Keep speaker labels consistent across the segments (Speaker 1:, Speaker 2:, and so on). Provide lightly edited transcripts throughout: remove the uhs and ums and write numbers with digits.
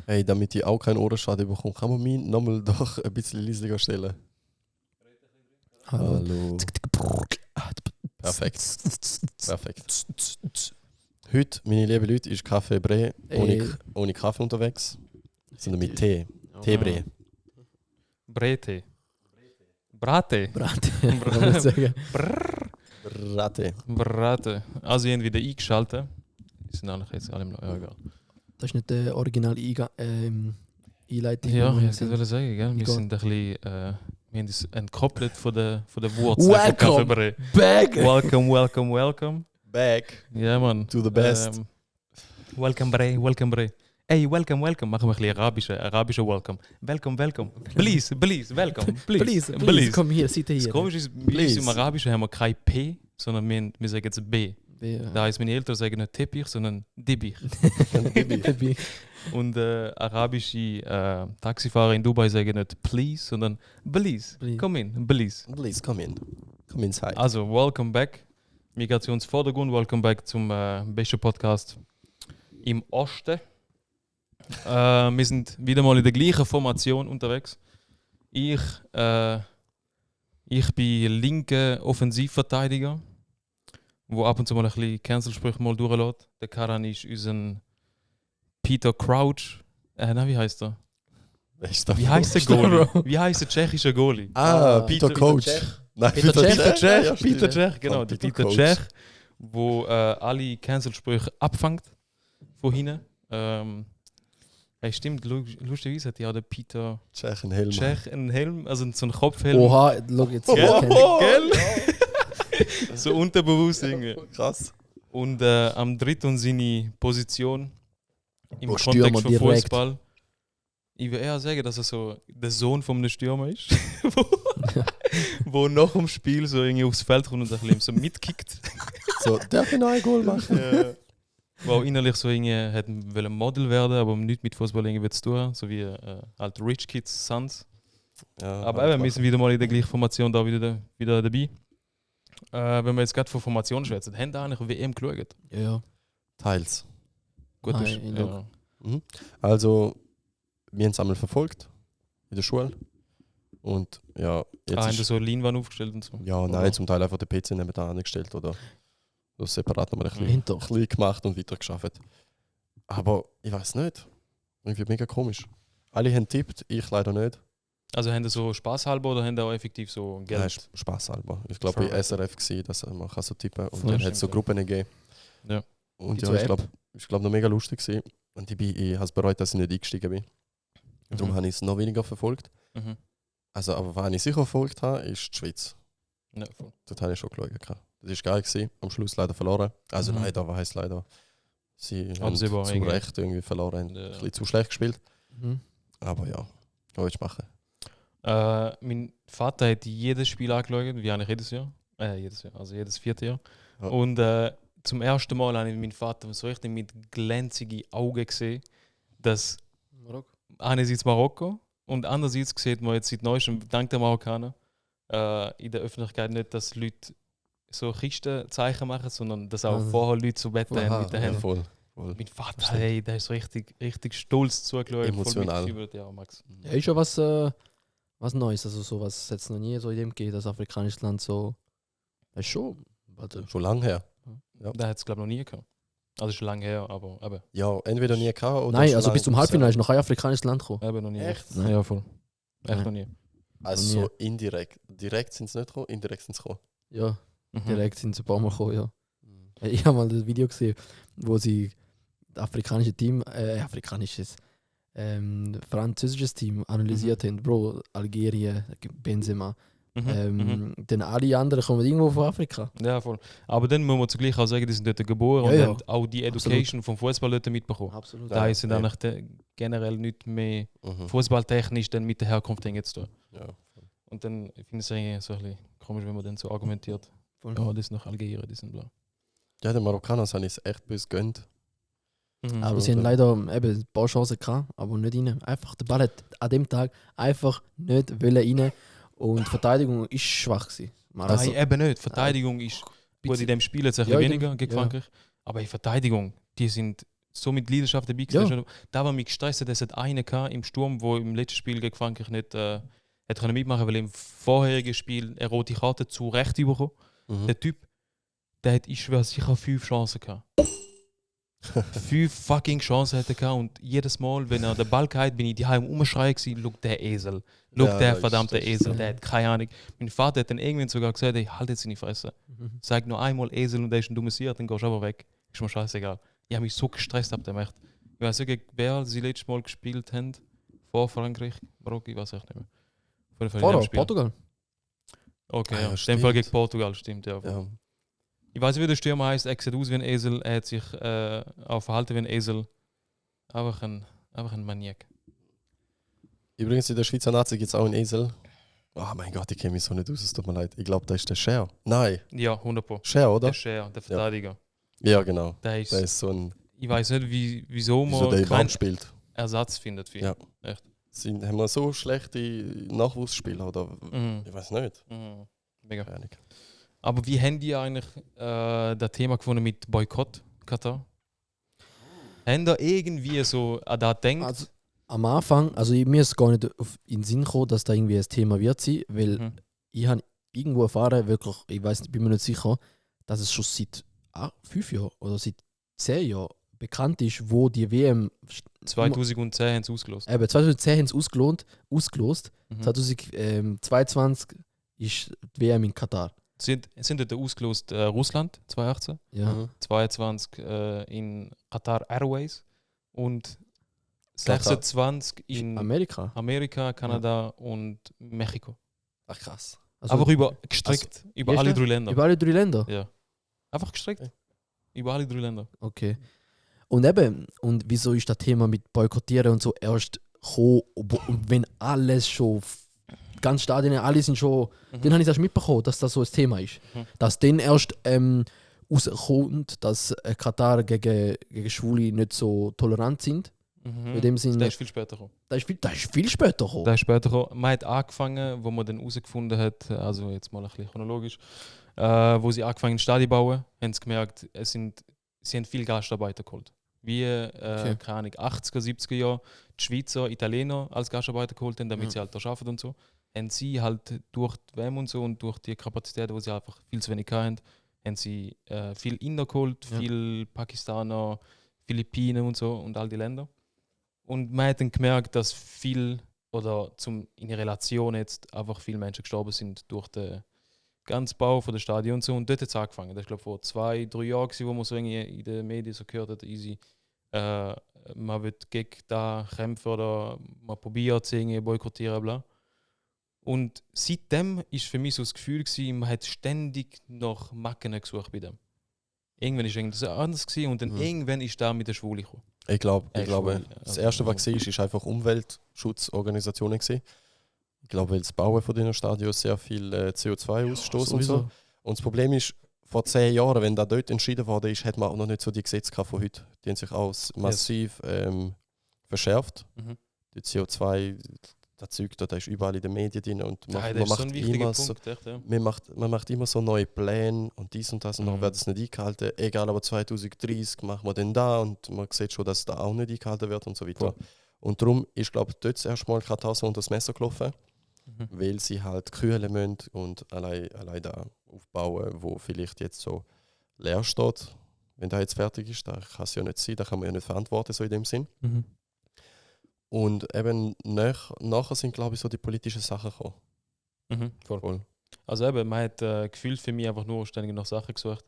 Speaker 1: Hey, damit ich auch keinen Ohrenschaden bekomme, kann man mich nochmal doch ein bisschen leiser stellen. Hallo. Perfekt. Heute, meine lieben Leute, ist Kaffee Bre ohne Kaffee unterwegs, sondern mit Tee. Teebre.
Speaker 2: Brete. Brate.
Speaker 3: Brate, sagen.
Speaker 1: Brate.
Speaker 2: Brate. Also ich habe wieder eingeschaltet. Die sind eigentlich jetzt alle im ja, egal.
Speaker 3: Das ist nicht der original Einleitung.
Speaker 2: Ja, ich wollte sagen, gell? Wir sind ein bisschen, wir haben uns entkoppelt von der Wurzel von Kaffee Bre.
Speaker 3: Back!
Speaker 2: Welcome.
Speaker 1: Back
Speaker 2: Ja, man.
Speaker 1: to the best.
Speaker 2: Welcome Bre. Hey, welcome. Machen wir ein bisschen arabischer Welcome. Welcome. Please, welcome.
Speaker 3: Please, komm hier, sitte hier.
Speaker 2: Das Komische ist, bei uns im Arabischen haben wir kein P, sondern wir sagen jetzt B. Das heisst, meine Eltern sagen nicht Teppich, sondern Dibich. Und arabische Taxifahrer in Dubai sagen nicht please, sondern please. Come in, please.
Speaker 1: Please, come in. Come inside.
Speaker 2: Also, welcome back. Migrationsvordergrund, welcome back zum besten Podcast im Osten. Wir sind wieder mal in der gleichen Formation unterwegs. Ich bin linker Offensivverteidiger, wo ab und zu mal ein bisschen Cancel-Sprüche mal durchlässt. Der Karan ist unser Peter Crouch. Wie heißt er? Wie heißt der Goalie? Wie heißt der tschechische Goalie?
Speaker 1: Peter Coach. Nein,
Speaker 3: Peter
Speaker 1: Cech.
Speaker 2: Peter Cech, genau. Der Peter
Speaker 1: Coach.
Speaker 2: Cech, wo alle Cancel-Sprüche abfängt von hinten. Hey, stimmt, lustigerweise hat ja der Peter
Speaker 1: Cech einen Helm.
Speaker 2: also so einen Kopfhelm.
Speaker 3: Oha, schau jetzt.
Speaker 2: Gell? So unterbewusst irgendwie.
Speaker 1: Krass.
Speaker 2: Und am dritten seine Position im
Speaker 3: Oh,
Speaker 2: Kontext
Speaker 3: Stürmer
Speaker 2: von
Speaker 3: direkt.
Speaker 2: Fußball. Ich würde eher sagen, dass er so der Sohn von einem Stürmer ist. wo nach dem Spiel so irgendwie aufs Feld kommt und ein bisschen so mitkickt.
Speaker 1: So, darf ich noch ein Goal machen?
Speaker 2: Wo auch innerlich so irgendwie wollte Model werden, aber nichts mit Fußball irgendwie zu tun, so wie halt Rich Kids Sons.
Speaker 1: Ja,
Speaker 2: Aber eben, wir sind wieder mal in der gleichen Formation da wieder dabei. Wenn wir jetzt gerade von Formation schwätzen, haben da eigentlich WM geschaut?
Speaker 3: Ja.
Speaker 1: Teils.
Speaker 2: Gut,
Speaker 3: Nein,
Speaker 2: das
Speaker 3: ich
Speaker 2: ja.
Speaker 1: Also, wir haben es einmal verfolgt in der Schule. Und ja, jetzt
Speaker 2: Haben da so Leinwand aufgestellt und so?
Speaker 1: ja, nein, zum Teil einfach den PC nebenan angestellt oder so separat nochmal ein
Speaker 3: Hinter.
Speaker 1: bisschen gemacht und weiter geschafft. Aber ich weiß nicht. Irgendwie mega komisch. Alle haben tippt, ich leider nicht.
Speaker 2: Also haben die so spaßhalber oder haben die auch effektiv so
Speaker 1: Nein,
Speaker 2: Geld?
Speaker 1: Spaß halber. Ich glaube, bei SRF war, dass man kann so tippen und
Speaker 3: Ja,
Speaker 1: dann hat es so
Speaker 2: stimmt,
Speaker 1: Gruppen gegeben.
Speaker 2: Ja.
Speaker 1: Und
Speaker 3: Gibt's
Speaker 1: ja,
Speaker 3: so
Speaker 1: ich glaube noch mega lustig gewesen. Und ich habe es bereut, dass ich nicht eingestiegen bin. Darum habe ich es noch weniger verfolgt.
Speaker 2: Mhm.
Speaker 1: Also, aber was ich sicher verfolgt habe, ist die Schweiz.
Speaker 2: Ja, voll.
Speaker 1: Dort habe ich schon geschaut. Das war geil gewesen. Am Schluss leider verloren. Also
Speaker 2: Mhm.
Speaker 1: leider, was heisst leider? Sie haben
Speaker 2: Absehbar
Speaker 1: zu
Speaker 2: irgendwie.
Speaker 1: Recht irgendwie verloren, haben
Speaker 2: Ja.
Speaker 1: ein bisschen zu schlecht gespielt.
Speaker 3: Mhm.
Speaker 1: Aber ja, was willst du machen?
Speaker 2: Mein Vater hat jedes Spiel angeschaut, wie eigentlich jedes Jahr. Also jedes 4. Jahr.
Speaker 1: Ja.
Speaker 2: Und zum ersten Mal habe ich meinen Vater so richtig mit glänzigen Augen gesehen, dass einerseits Marokko und andererseits sieht man jetzt seit neuestem, dank der Marokkaner, in der Öffentlichkeit nicht, dass Leute so Christenzeichen machen, sondern dass auch
Speaker 3: Also.
Speaker 2: vorher Leute so Wetten
Speaker 3: Aha,
Speaker 2: mit den
Speaker 1: Ja,
Speaker 2: Händen.
Speaker 1: voll.
Speaker 2: Mein Vater,
Speaker 1: Verstehe.
Speaker 2: hey, der ist richtig stolz zugeschaut.
Speaker 1: Emotional.
Speaker 2: Voll mitgefiebert. Ja, Max.
Speaker 3: Ja, ist schon was Neues. Also sowas hat es noch nie so in dem gegeben, dass afrikanisches Land so. Das ist schon. Warte.
Speaker 1: Schon lange her.
Speaker 2: Der hat es, glaube ich, noch nie gehabt. Also schon lange her, aber
Speaker 1: Ja, entweder nie gehabt oder.
Speaker 3: Nein,
Speaker 1: schon
Speaker 3: also
Speaker 1: lange
Speaker 3: bis zum
Speaker 1: gibt's
Speaker 3: Halbfinale
Speaker 1: ja.
Speaker 3: ist noch kein afrikanisches Land gekommen.
Speaker 2: eben noch nie.
Speaker 1: Echt?
Speaker 3: Nein.
Speaker 2: Ja, voll. Echt
Speaker 3: Nein.
Speaker 2: noch nie.
Speaker 1: Also
Speaker 3: Nie.
Speaker 1: so indirekt. Direkt sind sie nicht gekommen, indirekt sind sie gekommen.
Speaker 3: Ja,
Speaker 2: Mhm.
Speaker 3: direkt sind sie ein paar Mal gekommen, ja. Ich habe mal das Video gesehen, wo sie das französisches Team analysiert haben. Bro, Algerien, Benzema. Dann alle anderen kommen irgendwo von Afrika.
Speaker 2: Ja, voll. Aber dann muss man zugleich auch sagen, die sind dort geboren
Speaker 3: Ja,
Speaker 2: und
Speaker 3: ja.
Speaker 2: haben auch die Education vom Fußball dort mitbekommen.
Speaker 3: Absolut.
Speaker 1: Ja.
Speaker 2: Da ist dann
Speaker 1: ja.
Speaker 2: generell nicht mehr
Speaker 1: Mhm.
Speaker 2: fußballtechnisch dann mit der Herkunft hängen zu tun.
Speaker 1: Ja.
Speaker 2: Und dann finde ich es eigentlich so ein bisschen komisch, wenn man dann so argumentiert.
Speaker 3: Voll.
Speaker 2: Ja, das sind noch Algerien, die sind blau.
Speaker 1: Ja, den Marokkaners habe ich es echt böse gönnt.
Speaker 3: Aber sie haben leider eben ein paar Chancen gehabt, aber nicht rein. Einfach, der Ball hat an dem Tag einfach nicht rein. Und die Verteidigung ist schwach gewesen. Also,
Speaker 2: Nein, eben nicht. Verteidigung ist gut in dem Spiel jetzt ein bisschen
Speaker 3: Ja, in
Speaker 2: weniger
Speaker 3: dem-
Speaker 2: gegen
Speaker 3: ja.
Speaker 2: Frankreich. Aber in Verteidigung, die sind so mit Leidenschaft dabei gewesen. Da war mich gestresst, dass es einen im Sturm, der im letzten Spiel gegen Frankreich nicht hätte mitmachen, weil im vorherigen Spiel eine rote Karte zu Recht bekommen. Der Typ, der hat, ich schwöre, sicher 5 Chancen gehabt. 5 fucking Chancen hätte er gehabt und jedes Mal, wenn er den Ball gehabt, bin ich daheim umschreien gewesen, schau der Esel. Schau der verdammte Esel, der hat keine Ahnung. Mein Vater hat dann irgendwann sogar gesagt, hey, halt jetzt in die Fresse. Sag nur einmal Esel und der ist ein dummes Tier, dann gehst du aber weg. Ist mir scheißegal. Ich habe mich so gestresst ab dem echt. Ich weiß nicht, wer sie letztes Mal gespielt haben. Vor Frankreich, Marokko, ich weiß echt nicht mehr.
Speaker 3: Vor Portugal.
Speaker 2: Okay, ja. In dem Fall gegen Portugal, stimmt, ja. Ich weiß nicht, wie der Stürmer heißt, er sieht aus wie ein Esel, er hat sich auch verhalten wie ein Esel. Einfach ein Maniak.
Speaker 1: Übrigens in der Schweizer Nazi gibt es auch einen Esel. Oh mein Gott, ich kenne mich so nicht aus, es tut mir leid. Ich glaube, das ist der Scher. Nein.
Speaker 2: Ja, 100%.
Speaker 1: Scher, oder?
Speaker 2: Der Scher, der Verteidiger.
Speaker 1: Ja, genau.
Speaker 2: Der
Speaker 1: ist so ein...
Speaker 2: Ich weiß nicht, wieso man
Speaker 1: der
Speaker 2: keinen
Speaker 1: spielt.
Speaker 2: Ersatz findet für ihn.
Speaker 1: Ja.
Speaker 2: Echt.
Speaker 1: Haben wir so schlechte Nachwuchsspieler? Oder? Ich weiß nicht.
Speaker 2: Mega. Aber wie haben die eigentlich das Thema gefunden mit Boykott, Katar? Haben da irgendwie so an das gedacht?
Speaker 3: Also, am Anfang, also mir ist gar nicht in den Sinn gekommen, dass da irgendwie ein Thema wird sein, weil ich habe irgendwo erfahren, wirklich, ich weiß, bin mir nicht sicher, dass es schon seit 5 Jahren oder seit 10 Jahren bekannt ist, wo die WM...
Speaker 2: 2010 haben sie ausgelost.
Speaker 3: 2010 haben sie ausgelost. 2022 ist die WM in Katar.
Speaker 2: Sind dort ausgelost Russland 2018, 22 in Qatar Airways und 26 in Amerika, Kanada und Mexiko.
Speaker 1: Ach krass.
Speaker 2: Also, einfach gestreckt über alle 3 Länder.
Speaker 3: Über alle 3 Länder?
Speaker 2: Ja. Einfach gestreckt. Über alle 3 Länder.
Speaker 3: Okay. Und eben, und wieso ist das Thema mit Boykottieren und so erst gekommen, wenn alles schon, ganz Stadien, alle sind schon, dann habe ich erst mitbekommen, dass das so ein Thema ist. Dass dann erst rauskommt, dass Katar gegen Schwule nicht so tolerant sind. In dem Sinne,
Speaker 2: das ist viel später gekommen.
Speaker 3: Das ist viel später gekommen.
Speaker 2: Man hat angefangen, wo man dann herausgefunden hat, also jetzt mal ein bisschen chronologisch, wo sie angefangen Stadien bauen, haben sie gemerkt, sie haben viel Gastarbeiter geholt. Wie, keine Ahnung, 80er, 70er Jahre die Schweizer, Italiener als Gastarbeiter geholt haben, damit sie halt da arbeiten und so. Haben sie halt durch die WM und so und durch die Kapazität, wo sie einfach viel zu wenig hatten, haben sie viel Inder geholt, viel Pakistaner, Philippinen und so und all die Länder. Und man hat dann gemerkt, dass viel, oder in Relation jetzt, einfach viele Menschen gestorben sind durch den ganzen Bau von der Stadion und so. Und dort hat es angefangen. Das ist, glaube ich, vor 2-3 Jahren, wo man so in den Medien so gehört hat, easy, man wird gegen da kämpfen oder man probiert es irgendwie boykottieren, bla. Und seitdem ist für mich so das Gefühl gewesen, man hat ständig nach Macken gesucht bei dem. Irgendwann war irgendwas anders gewesen und dann irgendwann ist da mit der Schwule gekommen.
Speaker 1: Ich glaube, das erste, was war, ist einfach Umweltschutzorganisationen gewesen. Ich glaube, weil das Bauen von diesen Stadions sehr viel CO2 ausstoßen und so. Und das Problem ist, vor 10 Jahren, wenn da dort entschieden worden ist, hat man auch noch nicht so die Gesetze gehabt von heute. Die haben sich auch massiv verschärft. Die CO2, das Zeug, da ist überall in den Medien drin und man macht immer so neue Pläne und dies und das und dann wird es nicht eingehalten. Egal, aber 2030 machen wir den da und man sieht schon, dass da auch nicht eingehalten wird und so weiter. Und darum ist, glaube ich, dort das erste Mal Katar so unter das Messer gelaufen, weil sie halt kühlen müssen und allein da aufbauen, wo vielleicht jetzt so leer steht. Wenn da jetzt fertig ist, da kann es ja nicht sein, da kann man ja nicht verantworten, so in dem Sinn. Und eben nachher sind, glaube ich, so die politischen Sachen gekommen.
Speaker 2: Voll. Also eben, man hat gefühlt für mich einfach nur ständig nach Sachen gesucht.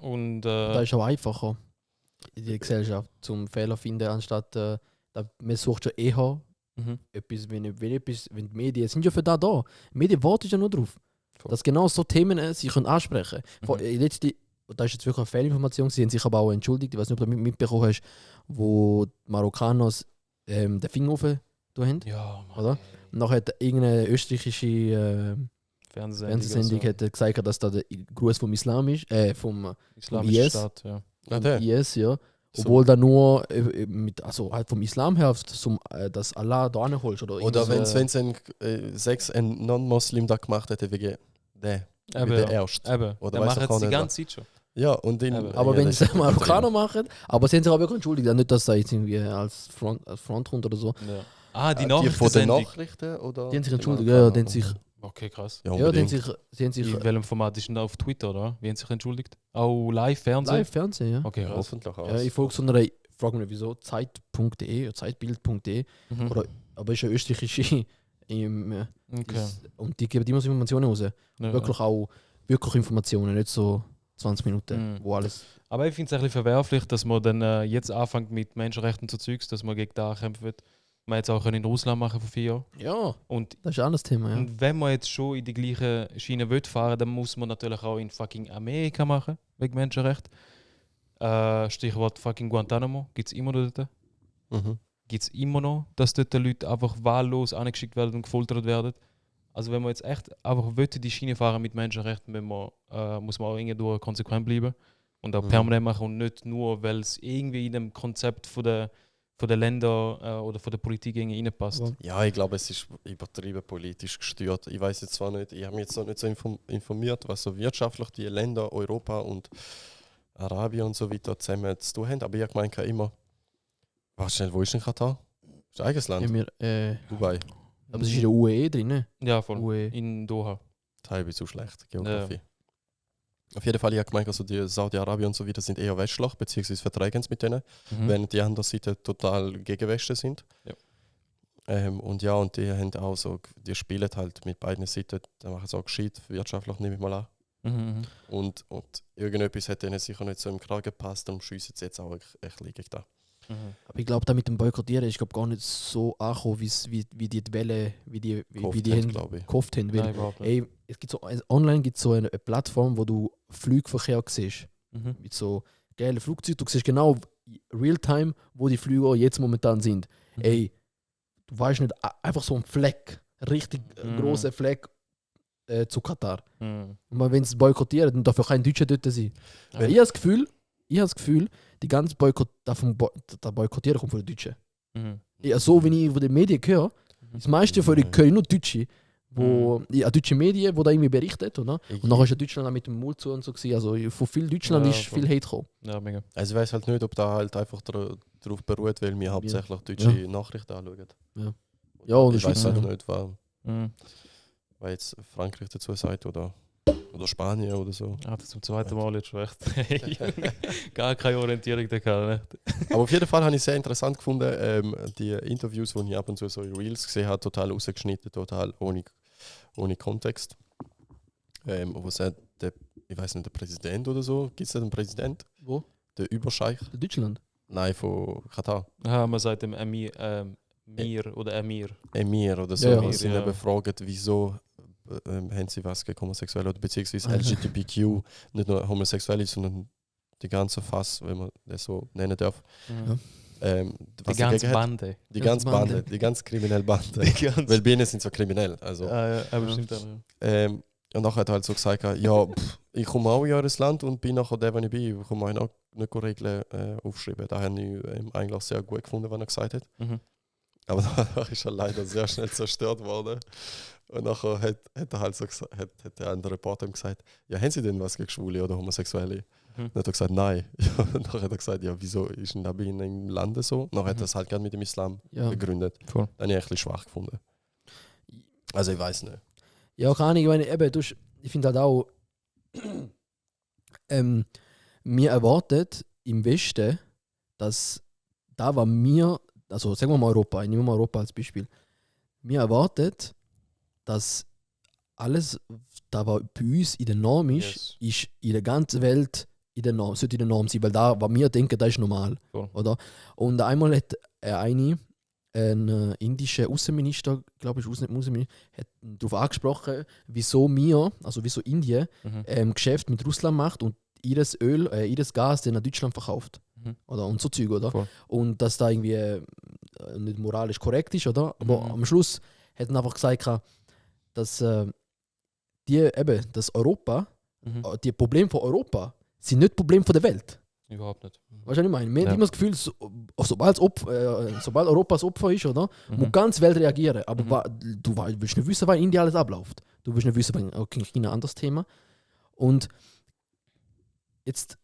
Speaker 2: Und
Speaker 3: da ist auch einfacher in der Gesellschaft zum Fehler finden, anstatt man sucht schon eher etwas, wenn die Medien sind ja für da. Die Medien warten ja nur drauf. Dass genau so Themen sie können ansprechen können. Das ist jetzt wirklich eine Fehlinformation, sie haben sich aber auch entschuldigt, ich weiß nicht, ob du mitbekommen hast, wo die Marokkaner den Finger auf haben.
Speaker 2: Ja, Mann,
Speaker 3: oder? Und dann hat irgendeine österreichische Fernsehsendung gesagt, dass da der Gruß vom Islam ist, vom
Speaker 2: Islamischen Staat,
Speaker 3: IS, ja. Obwohl da nur halt vom Islam her, dass Allah da anholst.
Speaker 1: Oder wenn 6 ein Non-Muslim da gemacht hätte, wie der erste.
Speaker 2: Oder der macht es die ganze Zeit schon.
Speaker 1: Ja, und
Speaker 3: aber wenn sie es Marokkaner machen, aber sie haben sich auch wirklich entschuldigt, nicht, dass da jetzt irgendwie als Frontrunde oder so.
Speaker 2: Ja. Ah, die
Speaker 1: die von den
Speaker 2: Nachrichtensendung.
Speaker 1: Nachrichten? Oder
Speaker 3: Die haben sich entschuldigt, ja, die haben sich,
Speaker 2: Okay, krass.
Speaker 1: Ja,
Speaker 3: ja, die haben
Speaker 1: unbedingt.
Speaker 3: sie haben sich
Speaker 2: In welchem Format ist denn da auf Twitter, oder? Wie haben sie sich entschuldigt? Auch Live-Fernsehen?
Speaker 3: Live-Fernsehen, ja.
Speaker 2: Okay,
Speaker 1: Ja,
Speaker 2: krass.
Speaker 1: hoffentlich auch.
Speaker 3: Ja, ich folge so einer, ich frage mich wieso, Zeit.de oder Zeitbild.de,
Speaker 2: Mhm.
Speaker 3: oder, aber ist eine österreichische
Speaker 2: Okay.
Speaker 3: und die geben immer so Informationen raus.
Speaker 2: Ja.
Speaker 3: Wirklich auch wirklich Informationen, nicht so 20 Minuten,
Speaker 2: Mhm.
Speaker 3: wo alles.
Speaker 2: Aber ich finde es ein bisschen verwerflich, dass man dann jetzt anfängt mit Menschenrechten zu Zeugs, dass man gegen da kämpfen wird. Man hätte es auch in Russland machen vor 4 Jahren.
Speaker 3: Ja,
Speaker 2: Und,
Speaker 3: das ist ein anderes Thema, ja.
Speaker 2: und wenn man jetzt schon in die gleiche Schiene will fahren, dann muss man natürlich auch in fucking Amerika machen, wegen Menschenrecht. Stichwort fucking Guantanamo, gibt es immer noch dort.
Speaker 1: Mhm.
Speaker 2: Gibt es immer noch, dass dort die Leute einfach wahllos angeschickt werden und gefoltert werden. Also wenn man jetzt echt einfach will, die Schiene fahren mit Menschenrechten, muss man auch irgendwie konsequent bleiben und auch permanent machen und nicht nur, weil es irgendwie in dem Konzept von der Länder oder von der Politik irgendwie reinpasst.
Speaker 3: Aber-
Speaker 1: Ja, ich glaube, es ist übertrieben politisch gesteuert. Ich weiß jetzt zwar nicht, ich habe mich jetzt noch nicht so informiert, was so wirtschaftlich die Länder Europa und Arabien und so weiter zusammen zu tun haben, aber ich meine immer, warte schnell, wo ist denn Katar? Das ist ein eigenes Land.
Speaker 3: Ja,
Speaker 1: Dubai.
Speaker 3: aber es ist in der UE drin, ne?
Speaker 2: Ja, voll.
Speaker 3: UE.
Speaker 2: In Doha.
Speaker 1: Teilweise so schlecht, Geografie. Auf jeden Fall, ich habe gemeint, also die Saudi-Arabien und so weiter sind eher Westschlag, beziehungsweise verträgen es mit denen, während die andere Seite total gegen Westen sind.
Speaker 2: Ja.
Speaker 1: Und ja, und die haben auch so, die spielen halt mit beiden Seiten, die machen es auch gescheit, wirtschaftlich nehme ich mal an. Und irgendetwas hat denen sicher nicht so im Kragen gepasst, dann schiessen sie jetzt auch echt liegend da.
Speaker 3: Aber ich glaube, da mit dem Boykottieren ist gar nicht so angekommen, wie die Welle, wie die haben
Speaker 1: glaube ich.
Speaker 3: gehofft haben. Weil,
Speaker 2: Nein, überhaupt nicht.
Speaker 3: ey, es gibt so, online gibt es so eine Plattform, wo du Flugverkehr siehst.
Speaker 2: Mhm.
Speaker 3: Mit so geilen Flugzeugen. Du siehst genau real-time, wo die Flüge jetzt momentan sind.
Speaker 2: Mhm.
Speaker 3: Ey, du weißt nicht, einfach so ein Fleck, richtig großer Fleck zu Katar.
Speaker 2: Mhm.
Speaker 3: Und wenn sie boykottieren, dann darf auch kein Deutscher dort sein.
Speaker 1: Wenn-
Speaker 3: Ich habe das Gefühl, die ganze der Boykottieren kommt von den Deutschen.
Speaker 2: Mhm.
Speaker 3: Ja, so wie ich von den Medien höre, das meiste von den höre ich nur Deutsche. Ja, deutsche Medien, die da irgendwie berichtet, oder? Und nachher ist ja Deutschland auch mit dem Mund zu und so gewesen. Also von viel Deutschland
Speaker 2: Ja,
Speaker 3: ist
Speaker 2: voll.
Speaker 3: viel Hate gekommen.
Speaker 2: Ja, mega.
Speaker 1: Also ich weiß halt nicht, ob da halt einfach darauf beruht, weil wir hauptsächlich deutsche Nachrichten anschauen.
Speaker 3: Ja, und
Speaker 1: ich weiß
Speaker 3: Schweiz,
Speaker 1: halt
Speaker 3: ja.
Speaker 1: nicht,
Speaker 2: Mhm.
Speaker 1: was jetzt Frankreich dazu sagt oder Spanien oder so.
Speaker 2: Ja, das zum zweiten Mal jetzt schon echt. Gar keine Orientierung da gehabt, ne?
Speaker 1: Aber auf jeden Fall habe ich sehr interessant gefunden, die Interviews, die ich ab und zu so in Reels gesehen habe, total rausgeschnitten, total ohne Kontext. Wo sagt ich weiß nicht, der Präsident oder so, gibt es da einen Präsident?
Speaker 3: Wo?
Speaker 1: Der Überscheich?
Speaker 3: In Deutschland?
Speaker 1: Nein, von Katar.
Speaker 2: Ja, man sagt dem Emir oder Emir.
Speaker 1: Emir oder so,
Speaker 3: Ja,
Speaker 1: und
Speaker 2: ja.
Speaker 1: sind
Speaker 2: Ja.
Speaker 1: eben gefragt, wieso haben sie was gegen Homosexuelle oder beziehungsweise
Speaker 3: Aha.
Speaker 1: LGBTQ, nicht nur Homosexuelle, sondern die ganze Fass, wenn man das so nennen darf.
Speaker 2: Mhm.
Speaker 1: Was
Speaker 2: Die
Speaker 1: sie
Speaker 2: ganze
Speaker 1: gegen hat.
Speaker 2: Bande.
Speaker 1: Die ganze Bande, die ganz kriminelle Bande. Weil Bienen sind so kriminell. Also,
Speaker 2: Ja, aber stimmt auch. Ja.
Speaker 1: und nachher hat er halt so gesagt, ja, ich komme auch in eures Land und bin nachher der, wenn ich bin. Ich komme auch nicht Regeln aufschreiben. Da habe ich eigentlich sehr gut gefunden, was er gesagt hat.
Speaker 2: Mhm.
Speaker 1: Aber danach ist er leider sehr schnell zerstört worden. Und nachher hat er halt so gesagt, hat der andere Reporter ihm gesagt, ja, haben Sie denn was gegen Schwule oder Homosexuelle?
Speaker 2: Mhm.
Speaker 1: Dann hat er gesagt, nein. Ja, und nachher hat er gesagt, ja, wieso ist denn da bei Ihnen im Lande so? Nachher hat er es halt gerne mit dem Islam
Speaker 3: Ja.
Speaker 1: begründet.
Speaker 2: Voll.
Speaker 1: Dann habe ich ein bisschen schwach gefunden. Also ich weiß nicht.
Speaker 3: Ja, keine Ahnung, ich meine, eben, ich finde halt auch, wir erwartet im Westen, dass da war mir, also sagen wir mal Europa, ich nehme mal Europa als Beispiel, wir erwartet, dass alles, da was bei uns in der Norm ist, ist in der ganzen Welt in der Norm, sollte in der Norm sein, weil da, was wir denken, das ist normal.
Speaker 2: Cool.
Speaker 3: Oder? Und einmal hat ein indischer Außenminister, glaube ich, Außenminister, hat darauf angesprochen, wieso Indien
Speaker 2: Mhm.
Speaker 3: Geschäft mit Russland macht und ihres Öl, ihres Gas dann an Deutschland verkauft.
Speaker 2: Mhm.
Speaker 3: Oder? Und so Zeug, oder?
Speaker 2: Voll.
Speaker 3: Und dass da irgendwie nicht moralisch korrekt ist, oder? Aber
Speaker 2: Mhm.
Speaker 3: am Schluss hat er einfach gesagt, dass dass Europa,
Speaker 2: Mhm.
Speaker 3: die Probleme von Europa sind nicht Probleme von der Welt.
Speaker 2: Überhaupt nicht.
Speaker 3: Weißt du, was ich meine? Wir
Speaker 2: Ja.
Speaker 3: haben immer das Gefühl, sobald Europa das Opfer ist, oder?
Speaker 2: Mhm.
Speaker 3: Muss ganz Welt reagieren. Aber
Speaker 2: Mhm.
Speaker 3: du willst nicht wissen, was in Indien alles abläuft. Du willst nicht wissen, was in China ein anderes Thema. Und jetzt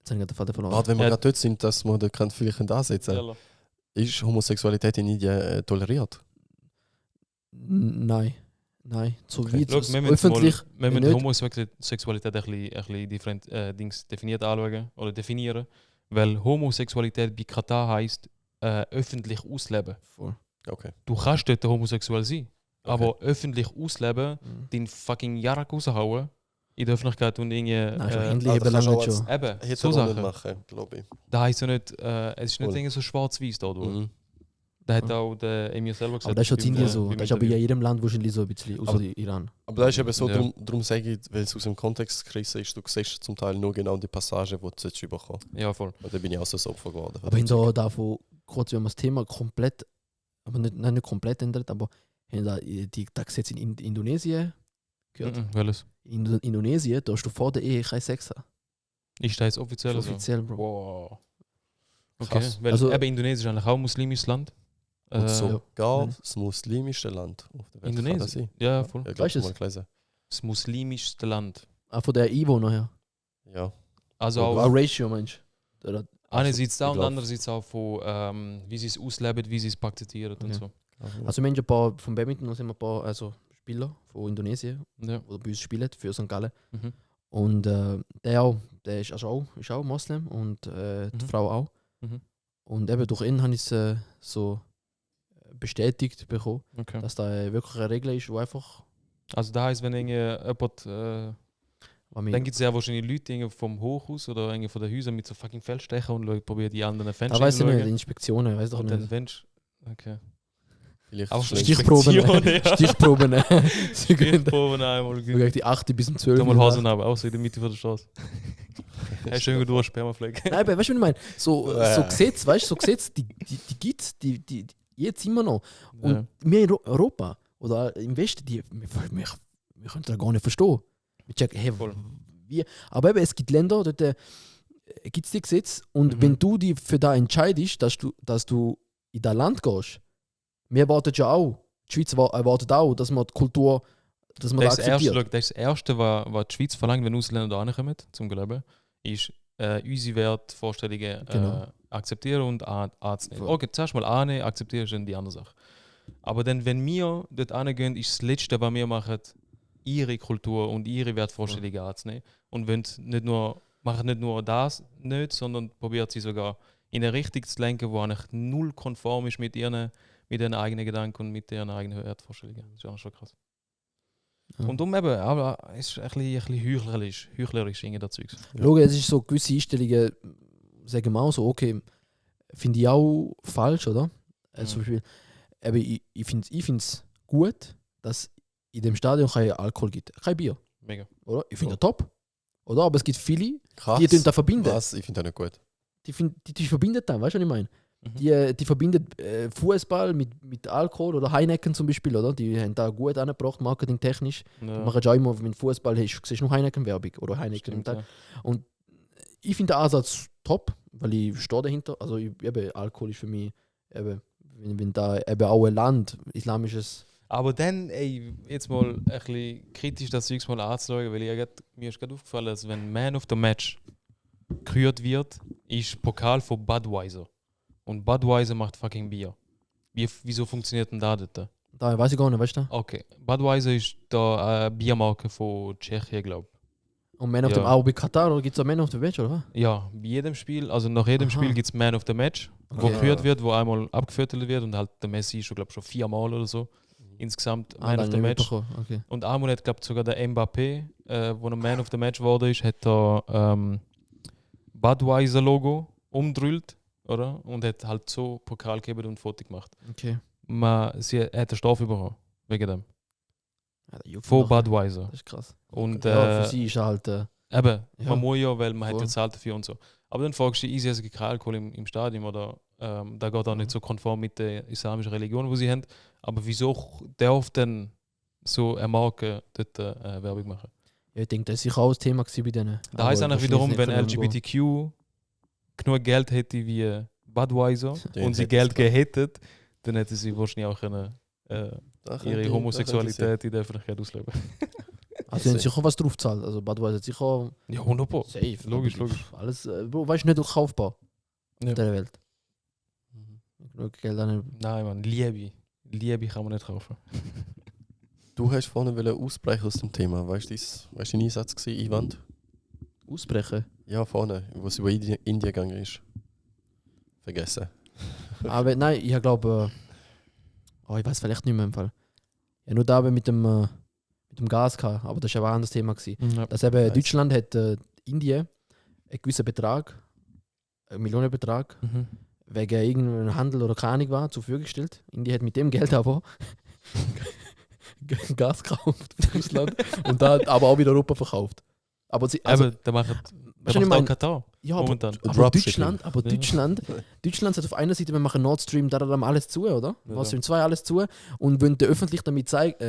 Speaker 3: habe ich den Faden verloren.
Speaker 1: Warte, wenn wir gerade dort sind, dass wir da vielleicht ansetzen
Speaker 2: Ja,
Speaker 1: ist Homosexualität in Indien toleriert?
Speaker 3: Nein. So
Speaker 1: Okay.
Speaker 3: wie
Speaker 2: Schau,
Speaker 3: es
Speaker 2: wir müssen
Speaker 3: öffentlich.
Speaker 2: wir müssen
Speaker 3: nicht.
Speaker 2: Homosexualität ein bisschen different, Dings definiert anschauen oder definieren. Weil Homosexualität bei Katar heisst öffentlich ausleben.
Speaker 3: Voll.
Speaker 1: Okay.
Speaker 2: Du kannst dort homosexuell sein,
Speaker 1: Okay.
Speaker 2: aber öffentlich ausleben, den fucking Jarak raushauen in der Öffentlichkeit und irgendwie.
Speaker 3: Nein, schon Handy
Speaker 1: das
Speaker 3: eben
Speaker 1: kannst
Speaker 3: lange
Speaker 1: du
Speaker 3: nicht
Speaker 1: auch
Speaker 3: schon.
Speaker 2: Eben,
Speaker 1: Hätte
Speaker 2: so
Speaker 1: er auch nicht
Speaker 2: Sachen.
Speaker 1: machen, glaube ich.
Speaker 2: Da heisst ja nicht, es ist nicht
Speaker 1: Voll.
Speaker 2: irgendwie so schwarz-weiß da.
Speaker 1: Mhm.
Speaker 2: Da hat auch der Emir selber gesagt.
Speaker 3: Aber das ist schon in Indien so. Das ist aber in
Speaker 2: ja.
Speaker 3: jedem Land wahrscheinlich so ein bisschen, außer
Speaker 1: Aber-
Speaker 3: Iran.
Speaker 1: Aber das ist eben so,
Speaker 2: Ja.
Speaker 1: darum sage ich, weil es aus dem Kontext gerissen ist, du siehst zum Teil nur genau die Passage, die du jetzt bekommen.
Speaker 2: Ja, voll.
Speaker 1: Und da bin ich auch so das Opfer geworden.
Speaker 3: Aber hinter davon, kurz, wenn man das Thema komplett, aber nicht komplett ändert, aber haben da die Gesetze in Indonesien gehört.
Speaker 2: Welches?
Speaker 3: In Indonesien darfst du vor der Ehe kein Sex haben.
Speaker 2: Ist das jetzt offiziell
Speaker 3: Das ist
Speaker 2: so?
Speaker 3: offiziell, Bro.
Speaker 2: Wow. Okay,
Speaker 1: Krass.
Speaker 2: weil
Speaker 3: Also-
Speaker 2: eben Indonesien ist eigentlich auch ein muslimisches Land.
Speaker 1: Und sogar
Speaker 3: ja.
Speaker 1: das muslimischste Land auf der Welt.
Speaker 2: Indonesien?
Speaker 1: Kann das sein?
Speaker 2: Ja, voll.
Speaker 1: Ich
Speaker 3: Weißt
Speaker 1: glaube,
Speaker 3: du
Speaker 1: mal gelesen.
Speaker 2: Das muslimischste Land.
Speaker 3: Auch von der Einwohner her.
Speaker 1: Ja.
Speaker 2: Also
Speaker 1: Auch
Speaker 2: auch
Speaker 3: Auch Ratio, meinst du? Oder-
Speaker 2: einerseits da
Speaker 1: ich
Speaker 2: und
Speaker 1: glaub-
Speaker 2: andererseits auch von wie sie es ausleben, wie sie es praktizieren und
Speaker 3: Okay.
Speaker 2: so.
Speaker 3: Also, wir haben ein paar, vom Badminton sind wir ein paar Spieler von Indonesien,
Speaker 2: Ja.
Speaker 3: die bei uns spielen, für St. Gallen.
Speaker 2: Mhm.
Speaker 3: Und der ist auch Moslem und die
Speaker 2: Mhm.
Speaker 3: Frau auch.
Speaker 2: Mhm.
Speaker 3: Und eben durch ihn habe ich es so bestätigt bekommen,
Speaker 2: Okay.
Speaker 3: dass da wirklich eine Regel ist, wo einfach.
Speaker 2: Also da heißt, wenn jemand,
Speaker 3: Was mich,
Speaker 2: dann gibt es ja wahrscheinlich Leute irgendwie vom Hochhaus oder irgendwie von den Häusern mit so fucking Feldstecher und probieren die anderen Fenster
Speaker 3: da weiß ich nicht,
Speaker 2: hinzuschauen.
Speaker 3: Inspektionen, weiß doch
Speaker 2: Und dann
Speaker 3: nicht.
Speaker 2: wenn's. Okay.
Speaker 1: Vielleicht
Speaker 2: Auch
Speaker 1: schlecht.
Speaker 3: Stichproben.
Speaker 2: Inspektionen, ja.
Speaker 3: Stichproben. Sie gehen
Speaker 2: Stichproben einmal.
Speaker 3: wirklich die 8 bis zum 12.
Speaker 2: Da mal Hasen haben, auch so in der Mitte von der Straße. Hey, schön gut durch, Spermafleck.
Speaker 3: Nein, aber weißt du, was ich meine? So Gesetze, weißt du, so Gesetze, die gibt es, die jetzt immer noch. Und wir in Europa oder im Westen, wir können das gar nicht verstehen. Wir checken, hey,
Speaker 2: Voll.
Speaker 3: wie? Aber eben, es gibt Länder, dort gibt es die Gesetze und
Speaker 2: Mhm.
Speaker 3: wenn du dich für da entscheidest, dass du in das Land gehst, wir erwarten ja auch, die Schweiz erwartet auch, dass man die Kultur, dass man
Speaker 2: Das
Speaker 3: das
Speaker 2: ist das
Speaker 3: akzeptiert.
Speaker 2: Erste, was die Schweiz verlangt, wenn Ausländer da ankommen, zum Glauben, ist unsere Wertvorstellungen
Speaker 3: Genau.
Speaker 2: akzeptieren und anzunehmen.
Speaker 3: Voll.
Speaker 2: Okay, zuerst mal annehmen, akzeptieren ist dann die andere Sache. Aber dann, wenn wir dort angehen, ist das Letzte, was wir machen, ihre Kultur und ihre Wertvorstellungen anzunehmen. Und machen nicht nur das nicht, sondern probiert sie sogar in eine Richtung zu lenken, die eigentlich null konform ist mit ihren eigenen Gedanken und mit ihren eigenen Wertvorstellungen. Das ist auch schon krass.
Speaker 3: Ja.
Speaker 2: Und eben, aber es ist ein bisschen heuchlerisch irgendwie das Zeugs.
Speaker 3: Schau, es ist so gewisse Einstellungen, sagen wir auch so, okay, finde ich auch falsch, oder? Zum Beispiel, eben, ich finde es gut, dass in dem Stadion kein Alkohol gibt, kein Bier,
Speaker 2: Mega.
Speaker 3: oder? Ich finde das top, oder? Aber es gibt viele,
Speaker 1: Krass.
Speaker 3: die das verbinden.
Speaker 1: Was? Ich finde das nicht gut.
Speaker 3: Die verbinden das, weißt du, was ich meine?
Speaker 2: Mhm.
Speaker 3: Die verbinden Fußball mit Alkohol oder Heineken zum Beispiel, oder? Die haben da gut angebracht, marketingtechnisch.
Speaker 2: Ja.
Speaker 3: Du machst ja auch immer, wenn du Fußball hast, siehst du nur Heineken-Werbung oder Heineken.
Speaker 2: Stimmt,
Speaker 3: und
Speaker 2: ja.
Speaker 3: ich finde den Ansatz top, weil ich stehe dahinter. Also eben, Alkohol ist für mich eben, wenn da eben auch ein Land, islamisches.
Speaker 2: Aber dann, jetzt mal ein bisschen kritisch das Zeugs mal anzuschauen, weil mir ist gerade aufgefallen, dass wenn Man of the Match gekürt wird, ist Pokal von Budweiser. Und Budweiser macht fucking Bier. Wieso funktioniert denn das dort?
Speaker 3: Da weiß ich gar nicht, weißt du?
Speaker 2: Okay, Budweiser ist da eine Biermarke von Tschechien, glaube ich.
Speaker 3: Und Man of
Speaker 2: Ja.
Speaker 3: the auch bei Katar oder gibt es auch Man of the Match, oder was?
Speaker 2: Ja, bei jedem Spiel, also nach jedem
Speaker 3: Aha.
Speaker 2: Spiel gibt es Man of the Match, wo
Speaker 3: Okay.
Speaker 2: gekürt wird, wo einmal abgeviertelt wird und halt der Messi ist schon, glaube ich, schon 4-mal oder so. Insgesamt Man of
Speaker 3: dann
Speaker 2: the
Speaker 3: nicht
Speaker 2: Match.
Speaker 3: mitbekommen. Okay.
Speaker 2: Und einmal hat, glaube ich, sogar der Mbappé, wo ein Man of the Match geworden ist, hat er Budweiser-Logo umdrüllt, oder? Und hat halt so Pokal gegeben und ein Foto gemacht.
Speaker 3: Okay.
Speaker 2: Er hat eine Strafe bekommen, wegen dem.
Speaker 3: Ja, der juckt
Speaker 2: Von
Speaker 3: nachher.
Speaker 2: Budweiser.
Speaker 3: Das ist krass.
Speaker 2: Und
Speaker 3: Ja, für sie ist er halt.
Speaker 2: eben,
Speaker 3: Ja.
Speaker 2: man muss ja, weil man hat
Speaker 3: Voll.
Speaker 2: ja zahlt dafür und so. Aber dann fragst du dich, easy, es gibt keinen Alkohol im Stadion oder da geht auch nicht so konform mit der islamischen Religion, die sie haben. Aber wieso darf denn so eine Marke dort Werbung machen?
Speaker 3: Ja, ich denke, das ist sicher auch ein Thema gewesen bei denen.
Speaker 2: Da heißt
Speaker 3: Aber
Speaker 2: eigentlich wiederum,
Speaker 3: wahrscheinlich
Speaker 2: wenn
Speaker 3: nicht können
Speaker 2: LGBTQ genug Geld hätte wie Budweiser
Speaker 1: Dann
Speaker 2: und sie
Speaker 1: hätten
Speaker 2: Geld
Speaker 1: sie das.
Speaker 2: hätten, dann hätten sie wahrscheinlich auch können,
Speaker 1: Da könnte
Speaker 2: ihre
Speaker 1: ich-
Speaker 2: Homosexualität in der Öffentlichkeit ausleben.
Speaker 3: Also sie haben sicher was drauf gezahlt. Also Budweiser hat sicher
Speaker 2: Ja, 100%.
Speaker 3: safe.
Speaker 2: Logisch.
Speaker 3: Alles, Bro, weißt du, nicht kaufbar
Speaker 2: Ja.
Speaker 3: auf dieser Welt. Genug Geld an.
Speaker 2: Nein, Mann, Liebe kann man nicht kaufen.
Speaker 1: Du hast vorhin ausbrechen aus dem Thema. Weißt du dein Einsatz gewesen, Einwand?
Speaker 3: Ausbrechen.
Speaker 1: Ja, vorne, wo es über Indien gegangen ist. Vergessen.
Speaker 3: Aber nein, ich glaube, ich weiß vielleicht nicht mehr im Fall. Ja, nur da mit dem Gas gehabt, aber das war aber ein anderes Thema gewesen.
Speaker 2: Ja.
Speaker 3: Dass eben
Speaker 1: Nice.
Speaker 3: Deutschland hat Indien einen gewissen Betrag, einen Millionenbetrag, wegen irgendeinem Handel oder keine Ahnung war, zur Verfügung gestellt. Indien hat mit dem Geld aber Gas gekauft aus Russland und da aber auch wieder Europa verkauft. Aber sie, also,
Speaker 2: Aber da macht
Speaker 3: weißt du, ich
Speaker 2: auch
Speaker 3: mein-
Speaker 2: Katar.
Speaker 3: ja, aber,
Speaker 2: momentan.
Speaker 3: aber
Speaker 1: Dropshipping.
Speaker 3: Deutschland sagt auf einer Seite, wir machen Nord Stream, da alles zu, oder?
Speaker 2: Ja.
Speaker 3: Nord Stream 2 alles zu und wollen der Öffentlichkeit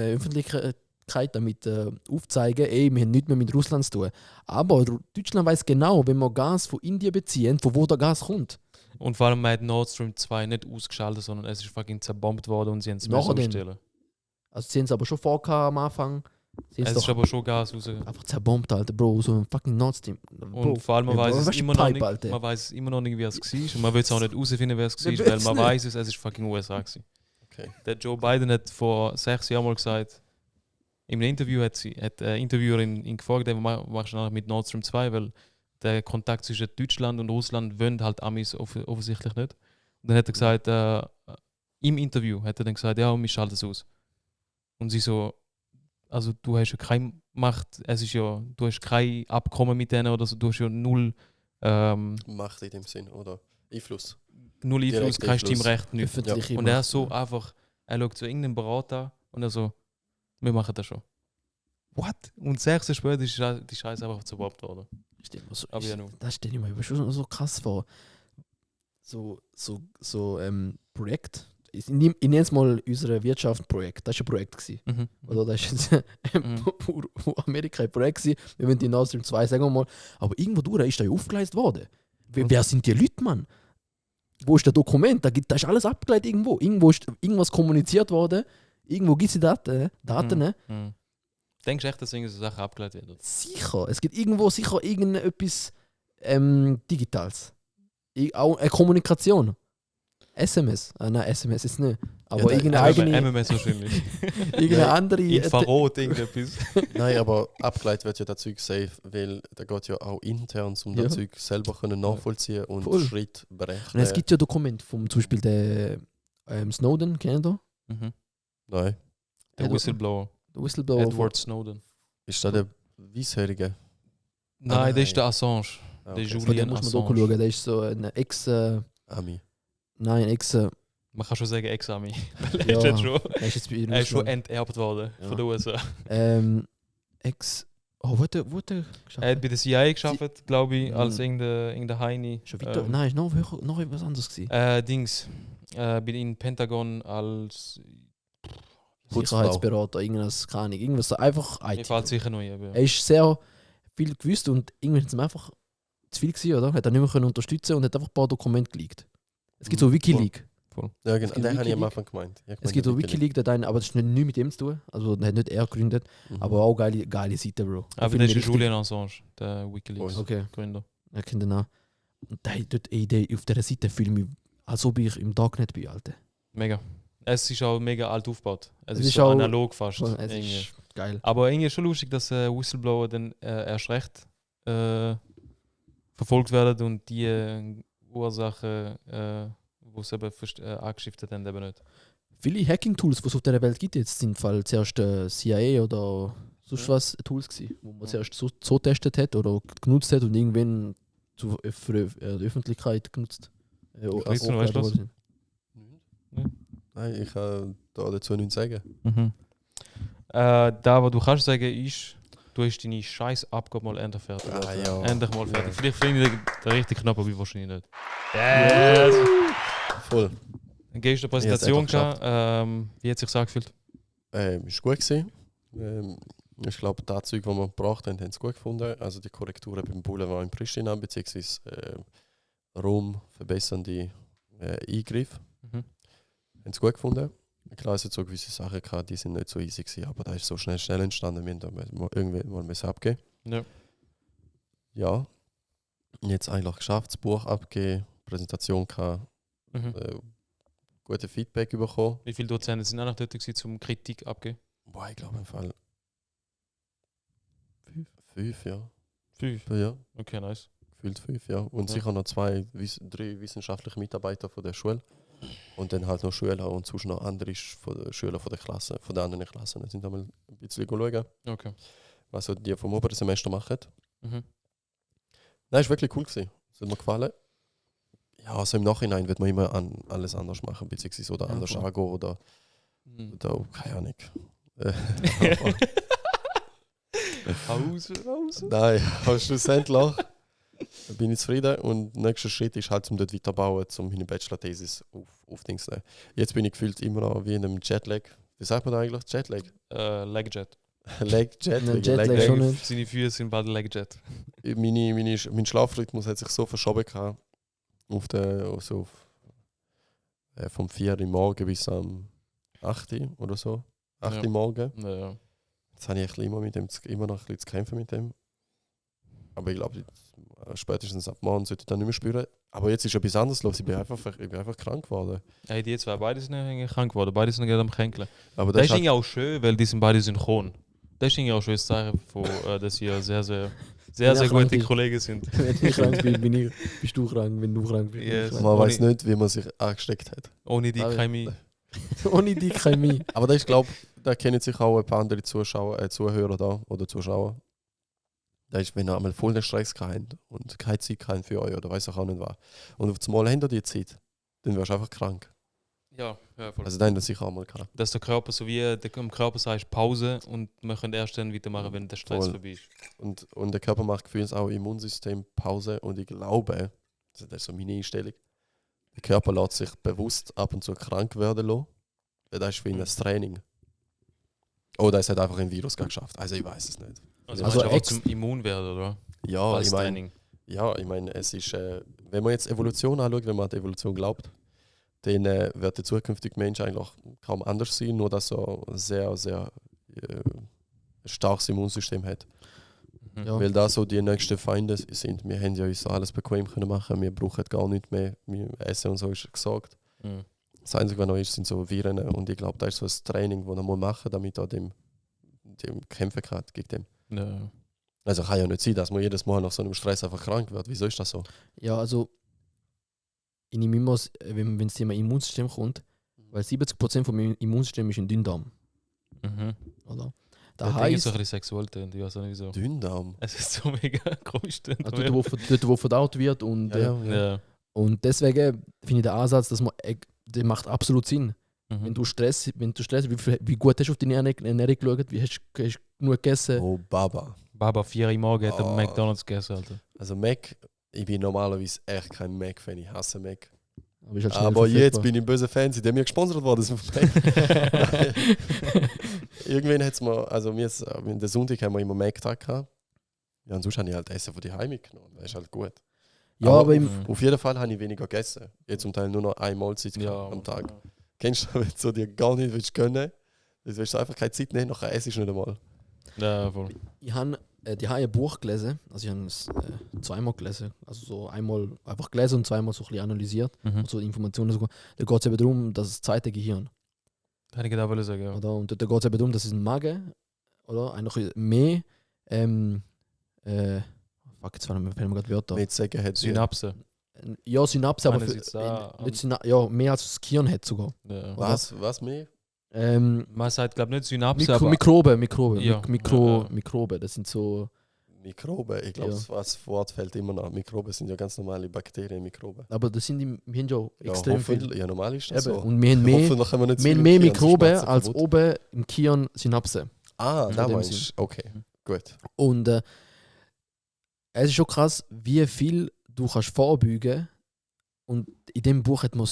Speaker 3: damit aufzeigen, wir haben nichts mehr mit Russland zu tun. Aber Deutschland weiß genau, wenn wir Gas von Indien beziehen, von wo der Gas kommt.
Speaker 2: Und vor allem, man hat Nord Stream 2 nicht ausgeschaltet, sondern es ist fucking zerbombt worden und sie haben es
Speaker 3: Nachher dann.
Speaker 2: ausstellen.
Speaker 3: Also sie haben es aber schon vorgehabt am Anfang. Sie haben
Speaker 2: Es
Speaker 3: es
Speaker 2: ist
Speaker 3: doch
Speaker 2: aber schon Gas raus.
Speaker 3: einfach zerbombt, Alter, Bro, so ein fucking Nord Stream. Bro,
Speaker 2: Und vor allem, man
Speaker 3: ja,
Speaker 2: weiß
Speaker 3: Bro,
Speaker 2: es
Speaker 3: weißt du,
Speaker 2: immer noch
Speaker 3: Pipe,
Speaker 2: nicht,
Speaker 3: Alter.
Speaker 2: man weiß immer noch nicht, wie es war. Und man will es auch nicht herausfinden, wer es
Speaker 3: Wir
Speaker 2: war, weil
Speaker 3: wissen
Speaker 2: man
Speaker 3: nicht.
Speaker 2: weiß es ist fucking USA gewesen.
Speaker 1: Okay.
Speaker 2: Der Joe Biden hat vor 6 Jahren mal gesagt, in einem Interview hat eine Interviewerin ihn gefragt, was machst du nachher mit Nord Stream 2, weil der Kontakt zwischen Deutschland und Russland wollen halt Amis offensichtlich nicht. Und dann hat er gesagt, im Interview hat er dann gesagt, ja, wir schalten es aus. Und sie so, also du hast ja keine Macht, du hast kein Abkommen mit denen oder so, du hast ja null
Speaker 1: Macht in dem Sinn, oder? Einfluss.
Speaker 2: Einfluss,
Speaker 1: Direkter
Speaker 2: kein
Speaker 1: Einfluss.
Speaker 2: Stimmrecht, nichts.
Speaker 3: öffentliche
Speaker 2: Und er
Speaker 3: Macht.
Speaker 2: so einfach, er schaut zu irgendeinem Berater an und er so, wir machen das schon. What? Und 6 Jahre später ist die Scheiße einfach zerbobt worden.
Speaker 3: Stell dir mal so,
Speaker 2: Aber ja, nur.
Speaker 3: das stelle ich mir schon so krass vor. Projekt. Ich nenne es mal unsere Wirtschaft Projekt. Das war ein Projekt. Gewesen. Oder das ist jetzt wo Amerika ein Projekt gewesen. Wir wollen die Nord Stream 2, sagen wir mal. Aber irgendwo durch ist da ja aufgeleistet worden. Wer sind die Leute, Mann? Wo ist das Dokument? Da ist alles abgeleitet irgendwo. Irgendwo ist irgendwas kommuniziert worden. Irgendwo gibt es die Daten. Ne?
Speaker 2: Denkst du echt, dass irgendeine Sache abgeleitet wird?
Speaker 3: Sicher. Es gibt irgendwo sicher irgendetwas Digitales. Auch eine Kommunikation. SMS. Nein, SMS ist nicht. Aber
Speaker 1: Ja,
Speaker 3: irgendeine eigene.
Speaker 2: MMS wahrscheinlich.
Speaker 3: Irgendeine andere.
Speaker 2: Infrarot, irgendetwas.
Speaker 1: Nein, aber abgeleitet wird ja das Zeug safe, weil da geht ja auch intern, um
Speaker 3: Ja.
Speaker 1: das Zeug selber können nachvollziehen und
Speaker 3: Voll.
Speaker 1: Schritt berechnen.
Speaker 3: Und es gibt ja Dokumente vom zum Beispiel der Snowden, kennt ihr
Speaker 2: Mhm.
Speaker 1: Nein.
Speaker 2: Der Whistleblower.
Speaker 3: der Whistleblower?
Speaker 2: Edward Snowden.
Speaker 1: Ist das der Weißhärige?
Speaker 2: Nein, der ist
Speaker 1: nein.
Speaker 2: der Assange.
Speaker 1: Ah,
Speaker 2: Der
Speaker 1: okay.
Speaker 3: Von dem
Speaker 2: Julian
Speaker 3: muss man doch
Speaker 2: Assange.
Speaker 3: schauen. Der ist so ein
Speaker 1: Ami.
Speaker 2: Man kann schon sagen Ex-Ami.
Speaker 3: Ja,
Speaker 2: Er ist jetzt schon,
Speaker 3: er ist jetzt bei
Speaker 2: er ist schon
Speaker 3: Russland.
Speaker 2: enterbt worden
Speaker 1: Ja.
Speaker 2: von den USA.
Speaker 3: Wo hat er geschafft?
Speaker 2: Er hat bei der CIA geschafft, glaube ich, als
Speaker 3: Mhm.
Speaker 2: irgendein Heini.
Speaker 3: Schon weiter? Nein, ist noch etwas anderes gewesen.
Speaker 2: Dings. Bei den Pentagon als.
Speaker 1: Putzfrau.
Speaker 3: Sicherheitsberater, irgendwas, keine Ahnung. Irgendwas so einfach
Speaker 2: Mir
Speaker 3: IT.
Speaker 2: fällt sicher noch ein. aber-
Speaker 3: Er ist sehr viel gewusst und irgendwie ist es ihm einfach zu viel gewesen, oder? Hat er nicht mehr können unterstützen und hat einfach ein paar Dokumente geleakt. Es gibt so Wikileaks.
Speaker 1: Ja,
Speaker 3: Es
Speaker 1: genau.
Speaker 3: gibt
Speaker 1: Den habe ich am
Speaker 3: Wikileaks.
Speaker 1: Anfang gemeint. Ich
Speaker 3: Es
Speaker 1: meine
Speaker 3: gibt so
Speaker 1: Wikileaks.
Speaker 3: Wikileaks, der aber das ist nicht mit dem zu tun. Also, der hat nicht er gegründet,
Speaker 1: Mhm.
Speaker 3: aber auch geile Seite, Bro.
Speaker 2: Aber
Speaker 3: Finde
Speaker 2: das
Speaker 3: ich
Speaker 2: ist
Speaker 3: richtig-
Speaker 2: Julian Assange, der Wikileaks-Gründer.
Speaker 3: Okay, er kennt den auch. Und der hat dort eine Idee, auf dieser Seite fühle ich mich, als ob ich im Darknet bin, Alter.
Speaker 2: Mega. Es ist auch mega alt aufgebaut. Es
Speaker 3: Es
Speaker 2: ist
Speaker 3: ist
Speaker 2: so
Speaker 3: auch-
Speaker 2: analog fast.
Speaker 3: Es
Speaker 2: irgendwie.
Speaker 3: ist geil.
Speaker 2: Aber irgendwie ist schon lustig, dass Whistleblower dann erst recht verfolgt werden und die Ursachen, wo es eben angeschiftet haben, eben nicht.
Speaker 3: Viele Hacking-Tools, die es auf dieser Welt gibt, jetzt sind Fall zuerst CIA oder sonst
Speaker 2: Ja.
Speaker 3: was Tools gewesen, wo man
Speaker 2: Ja.
Speaker 3: zuerst so getestet hat oder genutzt hat und irgendwann für die Öffentlichkeit genutzt.
Speaker 2: Christian, weißt du das?
Speaker 3: sind.
Speaker 1: Nein, ich kann da dazu nichts sagen.
Speaker 2: Da, was du kannst sagen, ist, du hast deine scheiß Abgabe mal endlich fertig.
Speaker 1: Ah, ja.
Speaker 2: Endlich mal fertig. Vielleicht finde ich den richtigen Knopf, aber wahrscheinlich nicht.
Speaker 1: Yes! Voll.
Speaker 2: Dann gehst du eine
Speaker 1: Ich hab's
Speaker 2: Präsentation
Speaker 1: einfach
Speaker 2: gehabt. Wie hat es sich angefühlt?
Speaker 1: Ist gut gewesen. Ich glaube, das Zeug, das wir gebraucht haben, haben sie gut gefunden. Also die Korrekturen beim Boulevard in Pristina, beziehungsweise raumverbessernde Eingriffe,
Speaker 2: Mhm.
Speaker 1: haben sie gut gefunden. Klar, es hat so gewisse Sachen gehabt, die sind nicht so easy gewesen, aber da ist so schnell entstanden, wir da irgendwie mal müssen abgeben.
Speaker 2: Ja.
Speaker 1: Ja. Jetzt eigentlich geschafft, das Buch abgeben, Präsentation gehabt, gute Feedback bekommen.
Speaker 2: Wie viele Dozenten sind auch noch dort gewesen, zum Kritik abgeben?
Speaker 1: Boah, ich glaube im Fall 5, ja.
Speaker 2: 5?
Speaker 1: Ja,
Speaker 2: Okay, nice.
Speaker 1: gefühlt 5, ja. Und
Speaker 2: Ja.
Speaker 1: sicher noch 3 wissenschaftliche Mitarbeiter von der Schule. Und dann halt noch Schüler und sonst noch andere Schüler von der Klasse, von der anderen Klassen. Dann sind wir mal ein bisschen schauen,
Speaker 2: Okay.
Speaker 1: was so die vom oberen Semester machen.
Speaker 2: Mhm.
Speaker 1: Nein, ist wirklich cool gewesen. Es hat mir gefallen. Ja, also im Nachhinein wird man immer alles anders machen, beziehungsweise oder
Speaker 3: Ja,
Speaker 1: anders
Speaker 3: voll.
Speaker 1: angehen oder
Speaker 2: Mhm.
Speaker 1: keine Ahnung.
Speaker 2: Pause.
Speaker 1: Nein, aber schlussendlich bin ich zufrieden und der nächste Schritt ist halt, um dort weiterbauen, um meine Bachelor-Thesis auf Dings zu nehmen. Jetzt bin ich gefühlt immer noch wie in einem Jetlag. Wie sagt man da eigentlich? Jetlag?
Speaker 2: Legjet.
Speaker 3: Jetlag schon nicht.
Speaker 2: Seine Füße sind bald Legjet.
Speaker 1: Mein Schlafrhythmus hat sich so verschoben gehabt, vom 4 Uhr morgen bis am 8 Uhr oder so. 8 Uhr
Speaker 2: Ja.
Speaker 1: morgen.
Speaker 2: Ja.
Speaker 1: Jetzt habe ich immer noch ein bisschen zu kämpfen mit dem. Aber ich glaube, spätestens ab morgen sollte ich dann nicht mehr spüren. Aber jetzt ist etwas anderes los. Ich bin einfach krank geworden.
Speaker 2: Hey, die zwei, beide sind eigentlich krank geworden, beide sind gerade am Kränkeln.
Speaker 1: Aber
Speaker 2: Das
Speaker 1: das
Speaker 2: ist
Speaker 1: ist halt,
Speaker 2: irgendwie auch schön, weil die sind beide synchron. Das ist irgendwie auch schön, das Zeichen, dass ihr sehr
Speaker 3: krank
Speaker 2: gute
Speaker 3: ist.
Speaker 2: Kollegen sind.
Speaker 3: Wenn ich krank bin, bist du krank. Wenn du krank bist,
Speaker 2: Yes.
Speaker 3: bin ich
Speaker 1: man
Speaker 3: krank.
Speaker 1: weiß nicht, wie man sich angesteckt hat.
Speaker 2: Ohne die
Speaker 3: Aber-
Speaker 2: Chemie.
Speaker 3: Ohne die Chemie.
Speaker 1: Aber das ist, glaube ich, da kennen sich auch ein paar andere Zuhörer da oder Zuschauer. Das ist, wenn ihr einmal voll den Stress habt und keine Zeit habt für euch oder weiß auch nicht was. Und auf das Mal habt ihr die Zeit, dann wirst du einfach krank.
Speaker 2: Ja, voll.
Speaker 1: Also dann haben das sicher auch mal gehabt.
Speaker 2: Dass der Körper so wie im Körper sagt Pause und wir können erst dann weitermachen, wenn der Stress
Speaker 1: Voll.
Speaker 2: vorbei ist.
Speaker 1: Und der Körper macht gefühlt auch Immunsystem Pause und ich glaube, das ist so meine Einstellung, der Körper lässt sich bewusst ab und zu krank werden lassen. Das ist wie ein Training. Oder es hat einfach ein Virus geschafft. Also ich weiß es nicht.
Speaker 2: Also,
Speaker 3: Also
Speaker 2: meinst du
Speaker 3: ex-
Speaker 2: einfach zum Immun werden, oder?
Speaker 1: Ja,
Speaker 2: Als
Speaker 1: ich meine,
Speaker 2: Training.
Speaker 1: es ist, wenn man jetzt Evolution anschaut, wenn man an die Evolution glaubt, dann wird der zukünftige Mensch eigentlich kaum anders sein, nur dass er ein sehr starkes Immunsystem hat.
Speaker 2: Mhm.
Speaker 3: Ja.
Speaker 1: Weil da so die nächsten Feinde sind. Wir haben ja uns so alles bequem können machen, wir brauchen gar nichts mehr, wir essen und so ist gesagt.
Speaker 2: Mhm.
Speaker 1: Das Einzige, was noch ist, sind so Viren und ich glaube, das ist so ein Training, das man machen muss, damit er dem kämpfen kann gegen dem.
Speaker 2: Ja.
Speaker 1: Also kann ja nicht sein, dass man jedes Mal nach so einem Stress einfach krank wird. Wieso ist das so?
Speaker 3: Ja, also ich nehme immer, wenn das Thema Immunsystem kommt, weil 70% vom Immunsystem ist im Dünndarm.
Speaker 2: Mhm.
Speaker 3: Oder?
Speaker 2: Das
Speaker 3: Das
Speaker 2: Ding ist so
Speaker 3: heisst,
Speaker 2: ein bisschen sexuell tönt, ich weiß auch nicht wieso.
Speaker 1: Dünndarm.
Speaker 2: Es ist so mega komisch tönt.
Speaker 3: also dort, wo verdaut wird und,
Speaker 2: Ja.
Speaker 3: und deswegen finde ich den Ansatz, dass man, der macht absolut Sinn.
Speaker 2: Mhm.
Speaker 3: Wenn du Stress, wie gut hast du auf deine Ernährung geschaut, wie hast du genug gegessen?
Speaker 1: Oh, Baba.
Speaker 2: Baba, 4 Uhr morgen hat er
Speaker 1: Oh.
Speaker 2: McDonalds gegessen, Alter.
Speaker 1: Also Mac, ich bin normalerweise echt kein Mac-Fan, ich hasse Mac.
Speaker 3: Aber, ist halt schnell
Speaker 1: Aber jetzt
Speaker 3: verfügbar.
Speaker 1: bin ich ein böser Fan, die mir gesponsert worden sind von Mac. Irgendwann hat es mir, also in der Sonntag haben wir immer Mac-Tag gehabt. Ja, und sonst habe ich halt Essen von die Heim mitgenommen. Das ist halt gut.
Speaker 3: Ja, aber im,
Speaker 1: Auf jeden Fall habe ich weniger gegessen. Jetzt zum Teil nur noch eine Mahlzeit
Speaker 2: Ja,
Speaker 1: am Tag. Kennst du, wenn du so dir gar nicht willst gönnen, dann willst du einfach keine Zeit nehmen, nachher essst du nicht einmal.
Speaker 2: Ja, voll.
Speaker 3: ich habe ein Buch gelesen, also ich habe es zweimal gelesen, also so einmal einfach gelesen und zweimal so ein bisschen analysiert,
Speaker 2: Mhm.
Speaker 3: und so Informationen sogar. Da geht es eben darum, dass das zweite Gehirn,
Speaker 2: Hätte ich gerade sagen, ja.
Speaker 3: oder? Und da geht es eben darum, dass es im Magen, oder? Eigentlich mehr, fuck, jetzt fehlen mir gerade Wörter.
Speaker 1: Mit sagen hat
Speaker 2: Synapse.
Speaker 3: Ja, Synapse, aber
Speaker 2: Einerseits da,
Speaker 3: nicht ja, mehr als das Gehirn hat sogar.
Speaker 2: Ja.
Speaker 1: Was mehr?
Speaker 2: Man sagt, glaube nicht Synapse, aber
Speaker 3: Mikrobe,
Speaker 2: Ja.
Speaker 3: Mikrobe, das sind so,
Speaker 1: Mikroben, ich glaube,
Speaker 3: Ja.
Speaker 1: das Wort fällt immer nach. Mikroben sind ja ganz normale Bakterien, Mikroben.
Speaker 3: aber das sind wir haben ja
Speaker 1: Ja,
Speaker 3: extrem viel.
Speaker 1: hoffentlich- ja, normal ist das
Speaker 3: Eben,
Speaker 1: so.
Speaker 3: und wir haben mehr,
Speaker 1: Hoffentlich haben wir nicht zu
Speaker 3: wir haben
Speaker 1: viel
Speaker 3: mehr
Speaker 1: im Gehirn, sonst
Speaker 3: Mikroben
Speaker 1: macht's
Speaker 3: als
Speaker 1: kaputt.
Speaker 3: oben im Gehirn Synapse.
Speaker 1: Ah,
Speaker 3: in
Speaker 1: da
Speaker 3: dem
Speaker 1: meinst
Speaker 3: Sinn.
Speaker 1: du. Okay, gut.
Speaker 3: Und es ist schon krass, wie viel du kannst vorbeugen. Und in dem Buch ist mir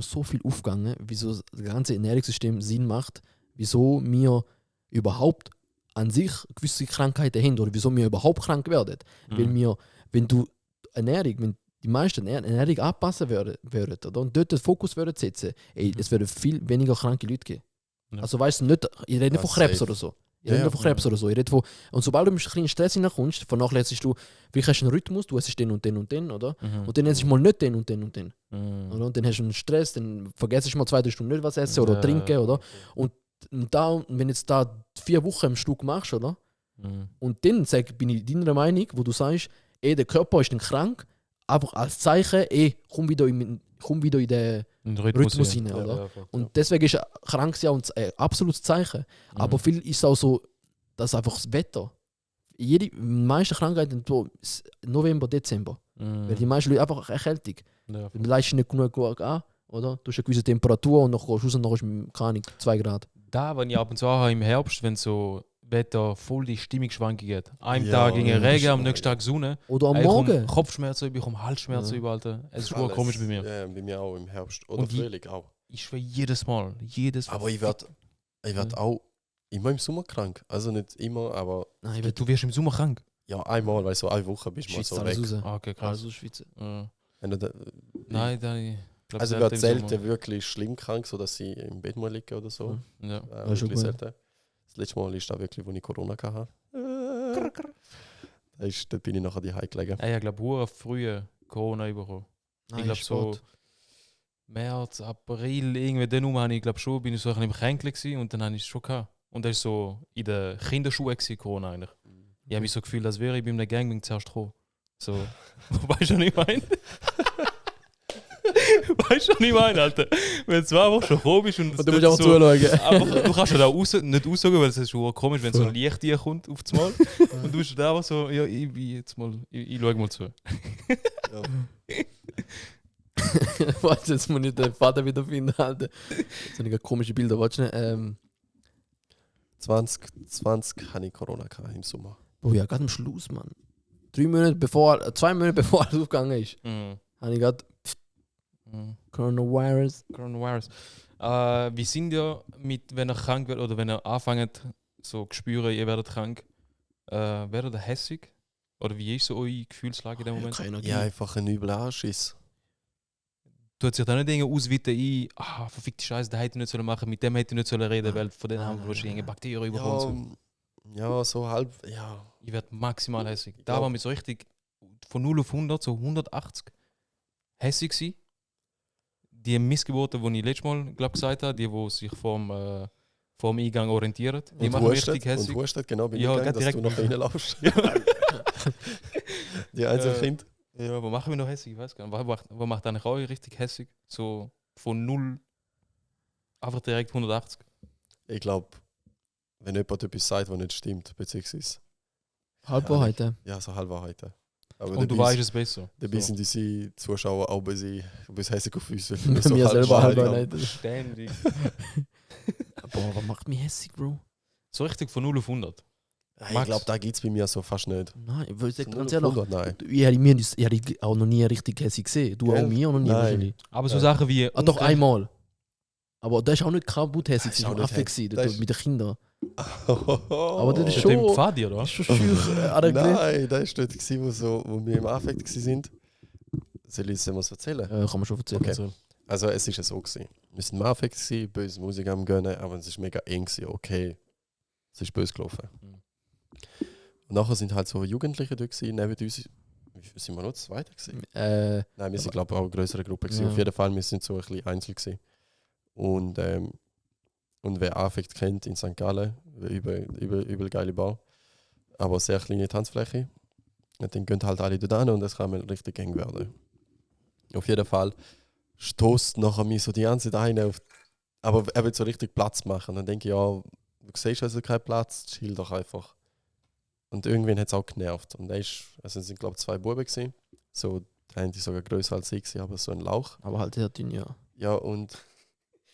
Speaker 3: so viel aufgegangen, wieso das ganze Ernährungssystem Sinn macht, wieso wir überhaupt an sich gewisse Krankheiten haben oder wieso wir überhaupt krank werden. Weil wir, wenn du Ernährung, wenn die meisten Ernährung anpassen würden, oder? Und dort den Fokus würden setzen, es würden viel weniger kranke Leute geben.
Speaker 2: Ja.
Speaker 3: Also weißt du nicht, ich rede nicht von Krebs oder so. Ich rede nicht von Krebs oder so. Ich rede von, und sobald du in einen kleinen Stress hineinkommst, vernachlässigst du, vielleicht hast du einen Rhythmus, du hast den und den und den, oder? Und dann hast du mal nicht den und den und den. Oder? Und dann hast du einen Stress, dann vergisst du mal 2-3 Stunden nicht was essen oder trinken, oder? Und wenn du jetzt da 4 Wochen im Stück machst, oder? Und dann bin ich deiner Meinung, wo du sagst, der Körper ist dann krank, aber als Zeichen, komm wieder in den Rhythmus hinein, oder? Und deswegen ist krank sein auch ein absolutes Zeichen. Aber viel ist auch so, dass einfach das Wetter. Die meisten Krankheiten so November, Dezember. Weil die meisten Leute einfach Erkältung. Du leistest nicht genug an, oder? Du hast eine gewisse Temperatur und noch raus und noch ist keine Ahnung, 2 Grad.
Speaker 2: Da, wenn ich ab und zu habe im Herbst, wenn so Wetter voll die Stimmungsschwankungen hat. Einen Tag ging Regen, am nächsten Tag Sonne.
Speaker 3: Oder am Morgen.
Speaker 2: Kopfschmerzen, ich bekomme Halsschmerzen überall. Es ist schon komisch bei mir.
Speaker 1: Ja, bei mir auch im Herbst. Oder Frühling auch.
Speaker 2: Ich schwöre jedes Mal.
Speaker 1: Aber ich werd auch immer im Sommer krank. Also nicht immer, aber...
Speaker 2: Nein, du wirst im Sommer krank?
Speaker 1: Ja, einmal, weil so 1 Woche bist du mal so weg.
Speaker 2: Okay, krass.
Speaker 3: Also Schweizer.
Speaker 2: Nein, dann...
Speaker 1: Also ich werde selten wirklich schlimm krank, sodass ich im Bett mal liege oder so.
Speaker 2: Ja.
Speaker 1: Wirklich selten. Das letzte Mal ist da wirklich, wo ich Corona hatte. Da bin ich nachher die Hause gelegen.
Speaker 2: Ich glaube, früh Corona bekommen. Ich glaube so März, April, irgendwie dann habe ich glaube schon, bin ich so ein bisschen im Kränkli gewesen und dann habe ich es schon gehabt. Und das war so in den Kinderschuhen Corona eigentlich. Ich habe mich so gefühlt, als wäre ich bei einem Gangbang zuerst gekommen. So, weißt du, was ich meine? Weißt du, was ich meine, Alter? Wenn du 2 Wochen schon gekommen bist und
Speaker 3: du musst auch zuschauen.
Speaker 2: Aber du kannst ja auch nicht ausschauen, weil es ist schon komisch, wenn so ein Licht hier kommt auf das Mal. Und du bist da einfach so, ja, ich schaue mal zu.
Speaker 3: Warte, jetzt muss ich den Vater wiederfinden, Alter. Das sind komische Bilder, warte schnell.
Speaker 1: 2020 hatte ich Corona im Sommer.
Speaker 3: Oh ja, gerade am Schluss, Mann. 2 Monate bevor alles aufgegangen ist, habe ich gerade Coronavirus.
Speaker 2: Wie sind ihr wenn ihr krank werdet oder wenn ihr anfangt so zu spüren, ihr werdet krank, werdet ihr hässig? Oder wie ist so eure Gefühlslage in dem Moment?
Speaker 1: Ja, einfach ein übler Anschiss.
Speaker 2: Tut sich da nicht Dinge ausweiten verfickte Scheiße, da hätte ich nicht machen, mit dem hätte ich nicht reden, weil von denen haben wir wahrscheinlich Bakterien überkommen.
Speaker 1: Ja, so halb, ja.
Speaker 2: Ich werde maximal hässig. Da war mir so richtig von 0 auf 100, so 180 hässig gewesen. Die Missgeburten, die ich letztes Mal gesagt habe, die sich vorm Eingang orientieren, die machen mich richtig hässig.
Speaker 1: Und hustet genau beim Eingang, dass du nach innen laufst. Die Einzelkind.
Speaker 2: Ja, was machen wir noch hässig? Ich weiß gar nicht. Was macht eigentlich auch richtig hässig? So von 0 einfach direkt 180.
Speaker 1: Ich glaube, wenn jemand etwas sagt, was nicht stimmt, beziehungsweise
Speaker 3: Halbwahrheiten.
Speaker 1: Ja, so Halbwahrheiten. Aber
Speaker 2: und du weißt es besser.
Speaker 1: Dabei sind diese Zuschauer auch bei sie hässig auf uns.
Speaker 3: Wir so selber Halbwahrheiten.
Speaker 2: Ständig.
Speaker 3: Boah, was macht mich hässig, Bro?
Speaker 2: So richtig von 0 auf 100.
Speaker 1: Ich glaube, da gibt es bei mir so fast nicht.
Speaker 3: Nein, ich würde ganz
Speaker 1: ehrlich,
Speaker 3: nein. Ich habe auch noch nie richtig hässig gesehen. Du auch mir noch nie wahrscheinlich.
Speaker 2: Aber so Sachen wie...
Speaker 3: doch einmal. Aber das ist auch nicht kaputt hässig, das war affig mit den Kindern. Aber das ist schon...
Speaker 2: Pfadi, oder?
Speaker 3: Das ist schon schön.
Speaker 1: Nein, das war dort, wo wir im Affekt waren. Soll ich es erzählen?
Speaker 3: Ja, kann man schon erzählen.
Speaker 1: Okay. Also es war so. Wir waren im Affekt, böse Musik am Gönnen, aber es war mega eng. Okay, es ist böse gelaufen. Und nachher sind halt so Jugendliche dort gewesen, neben uns. Sind wir noch Zweite gewesen? Nein, wir sind glaube ich auch eine größere Gruppe gewesen. Ja. Auf jeden Fall, wir sind so ein bisschen einzeln gewesen. Und wer Affekt kennt in St. Gallen, übel geile Bar, aber sehr kleine Tanzfläche. Und dann gehen halt alle dort hin und es kann mal richtig eng werden. Auf jeden Fall stoßt nachher mich so die ganze Zeit ein, aber er will so richtig Platz machen. Und dann denke ich, ja, du siehst also keinen Platz, chill doch einfach. Und irgendwann hat es auch genervt. Und es sind glaube ich 2 Buben gewesen. So, der eine sogar größer als ich, aber so ein Lauch.
Speaker 3: Aber halt sehr dünn, ja.
Speaker 1: Ja, und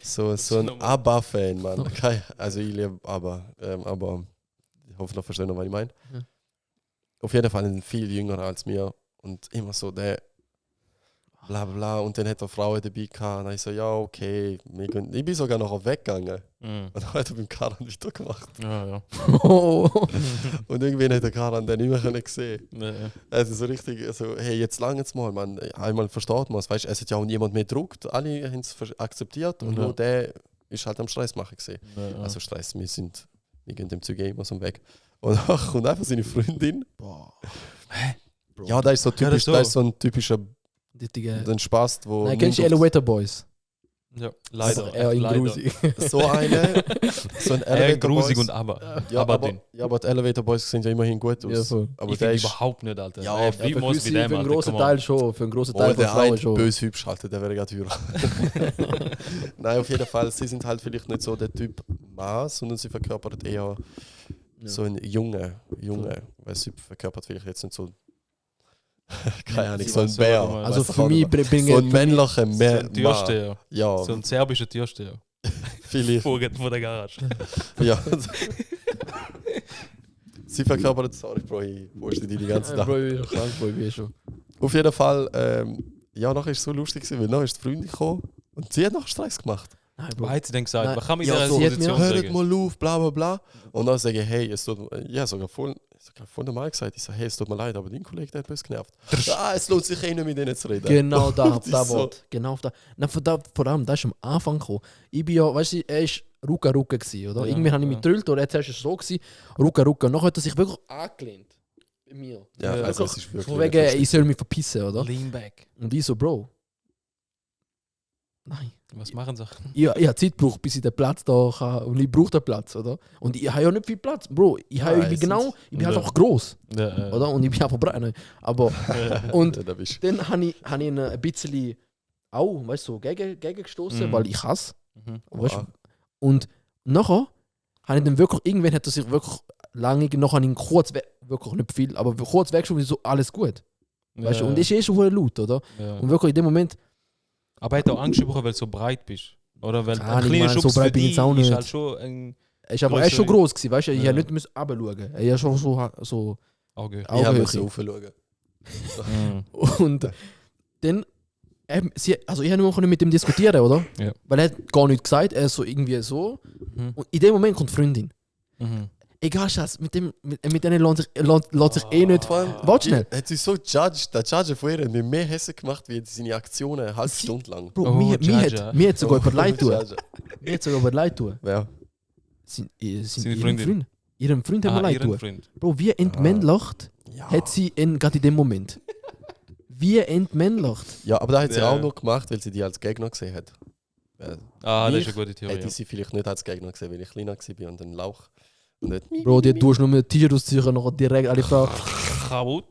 Speaker 1: so ein ABBA-Fan, Mann. Okay. Also ich liebe ABBA, aber ich hoffe, du verstehst noch, was ich meine. Ja. Auf jeden Fall viel jünger als mir und immer so der bla bla. Und dann hat er Frauen dabei gehabt. Und dann ich so, ja, okay. Ich bin sogar noch weggegangen. Und dann hat er beim Karan weitergemacht.
Speaker 2: Ja.
Speaker 1: Und irgendwie hat der Karan dann nicht mehr sehen.
Speaker 2: Ja.
Speaker 1: Also so richtig, also, hey, jetzt lang jetzt mal, man. Einmal versteht man es. Weißt, es hat ja auch niemand mehr gedruckt. Alle haben es akzeptiert und nur der ist halt am Stress machen gesehen.
Speaker 2: Ja.
Speaker 1: Also Stress, wir gehen dem Zeug immer so weg. Und dann kommt einfach seine Freundin.
Speaker 3: Boah.
Speaker 1: Ja, das ist so typisch, das ist so ein typischer ein Spaß, wo.
Speaker 3: Nein, kennst du Elevator Boys?
Speaker 2: Ja, leider.
Speaker 3: Er in
Speaker 2: leider.
Speaker 3: Grusig.
Speaker 1: So eine. So ein
Speaker 2: Er
Speaker 1: Elevator
Speaker 2: grusig
Speaker 1: Boys.
Speaker 2: und aber.
Speaker 1: Ja,
Speaker 2: aber
Speaker 1: aber die Elevator Boys sehen ja immerhin gut aus.
Speaker 3: Ja, voll.
Speaker 1: Aber
Speaker 2: Ich
Speaker 1: der
Speaker 2: finde
Speaker 1: ist.
Speaker 2: überhaupt nicht, Alter.
Speaker 1: Ja,
Speaker 2: Er
Speaker 3: Für
Speaker 2: wie muss wie dem,
Speaker 3: einen
Speaker 2: Alter.
Speaker 3: grossen
Speaker 2: come on.
Speaker 3: Teil schon. Für einen grossen
Speaker 1: Oh,
Speaker 3: Teil von
Speaker 1: der
Speaker 3: Frauen
Speaker 1: eine
Speaker 3: schon.
Speaker 1: böse hübsch halt, der wäre gerade teuer. Nein, auf jeden Fall, sie sind halt vielleicht nicht so der Typ Mann, sondern sie verkörpert eher so einen Junge. Weil sie verkörpert vielleicht jetzt nicht so. Keine Ahnung, so ein Bär.
Speaker 3: Also
Speaker 1: Weißt du,
Speaker 3: für mich
Speaker 1: so
Speaker 3: bringe
Speaker 1: ein männlicher
Speaker 2: So ein
Speaker 1: Mann.
Speaker 2: Türsteher.
Speaker 1: Ja,
Speaker 2: So ein serbischer Türsteher.
Speaker 1: vielleicht.
Speaker 2: Vor der Garage.
Speaker 1: Ja. Sie verkörpert, sorry Bro, ich wusste die ganze Zeit.
Speaker 3: Bro, ich bin krank, Bro, ich bin schon.
Speaker 1: Auf jeden Fall, ja, nachher war es so lustig, weil nachher ist die Freundin gekommen und sie hat nachher Stress gemacht.
Speaker 3: Nein,
Speaker 2: Was
Speaker 3: Bro.
Speaker 2: hat sie denn gesagt?
Speaker 3: Nein.
Speaker 2: Was kann man in
Speaker 3: Ja,
Speaker 2: dieser
Speaker 3: sie hat mir-
Speaker 2: Position
Speaker 1: Hört
Speaker 2: sagen?
Speaker 1: mal auf, bla bla bla. Und dann sage ich, hey, es tut ja sogar voll normal gesagt. Ich sage, hey, es tut mir leid, aber dein Kollege der hat mich genervt. Es lohnt sich eh nicht mit denen zu reden.
Speaker 3: Genau da,
Speaker 1: Das ist
Speaker 3: da
Speaker 1: so.
Speaker 3: Wort. Genau da. Nein, vor allem, das ist am Anfang gekommen. Ich bin ja, weißt du, er war Ruka gewesen, oder?
Speaker 2: Ja,
Speaker 3: Irgendwie habe ich mich
Speaker 2: ja.
Speaker 3: gedrillt, oder jetzt war es so gewesen, Ruka. Und nachher hat er sich wirklich angelehnt. Bei mir.
Speaker 1: Ja,
Speaker 2: Ja,
Speaker 1: also es ist wirklich.
Speaker 3: Von wegen, ich soll mich verpissen, oder?
Speaker 2: Lean back.
Speaker 3: Und ich so, Bro. Nein.
Speaker 2: Was machen sie?
Speaker 3: Ich habe Zeit gebraucht, bis ich den Platz da kann. Und ich brauche den Platz, oder? Und ich habe ja nicht viel Platz, Bro. Ich bin halt auch gross,
Speaker 2: Ja,
Speaker 3: oder? Und ich bin einfach breit. Aber, und
Speaker 1: Ja, da bist du.
Speaker 3: dann habe ich ihn ein bisschen auch, weißt du, so gegengestoßen, weil ich hasse. Weißt,
Speaker 1: Wow.
Speaker 3: und nachher habe ich dann wirklich, irgendwann hat er sich wirklich lange, nachher habe ich ihn kurz, wirklich nicht viel, aber kurz weggeschoben und so, alles gut. Weißt du, und ist schon voll laut, oder?
Speaker 2: Ja.
Speaker 3: Und wirklich in dem Moment,
Speaker 2: Aber er hat auch Angst bekommen, weil du so breit bist. Oder weil
Speaker 3: Ah,
Speaker 2: ein
Speaker 3: ich
Speaker 2: kleiner
Speaker 3: meine, so
Speaker 2: Schubs
Speaker 3: breit
Speaker 2: für
Speaker 3: bin ich
Speaker 2: dich
Speaker 3: jetzt auch
Speaker 2: ist
Speaker 3: nicht.
Speaker 2: halt schon ein
Speaker 3: er ist schon groß gewesen, weißt du, ich
Speaker 2: Ja.
Speaker 3: habe nicht runterschauen. Er ist schon so
Speaker 2: Auge.
Speaker 1: Ich habe
Speaker 3: Augenhöhe.
Speaker 1: so aufschauen.
Speaker 3: Und dann, ich habe nur noch mit ihm diskutieren, oder?
Speaker 2: Ja.
Speaker 3: Weil er hat gar nichts gesagt, er ist so irgendwie so.
Speaker 2: Mhm.
Speaker 3: Und in dem Moment kommt die Freundin.
Speaker 2: Mhm.
Speaker 3: Egal, Schatz, mit denen lässt sich eh nicht. Warte schnell.
Speaker 1: Hat sie so judged, der Judge von ihr hat mir mehr Hässe gemacht, wie seine Aktionen eine halbe Stunde lang.
Speaker 3: Bro,
Speaker 2: Oh,
Speaker 3: mir
Speaker 2: Jaja.
Speaker 3: hat sogar über Leid tun.
Speaker 1: Judge.
Speaker 3: Mir hat sogar über Leid tun.
Speaker 1: Wer?
Speaker 3: Sind
Speaker 2: Seine
Speaker 3: ihrem
Speaker 2: Freundin.
Speaker 3: Freund. Ihrem Freund hat mir leid
Speaker 2: ihren
Speaker 3: tun.
Speaker 2: Freund.
Speaker 3: Bro, wie entmännlacht
Speaker 1: Ja.
Speaker 3: hat sie ihn gerade in dem Moment. Wie entmännlacht.
Speaker 1: Ja, aber da hat sie
Speaker 2: Ja.
Speaker 1: auch nur gemacht, weil sie die als Gegner gesehen hat.
Speaker 2: Ah, das
Speaker 1: Ich
Speaker 2: ist eine gute Theorie.
Speaker 1: Hätte ich sie vielleicht nicht als Gegner gesehen, weil ich kleiner war und ein Lauch. Und nicht
Speaker 3: Bro, die tust nur mit T-Shirt ausziehen und nachher direkt alle Frauen.
Speaker 2: Kaputt.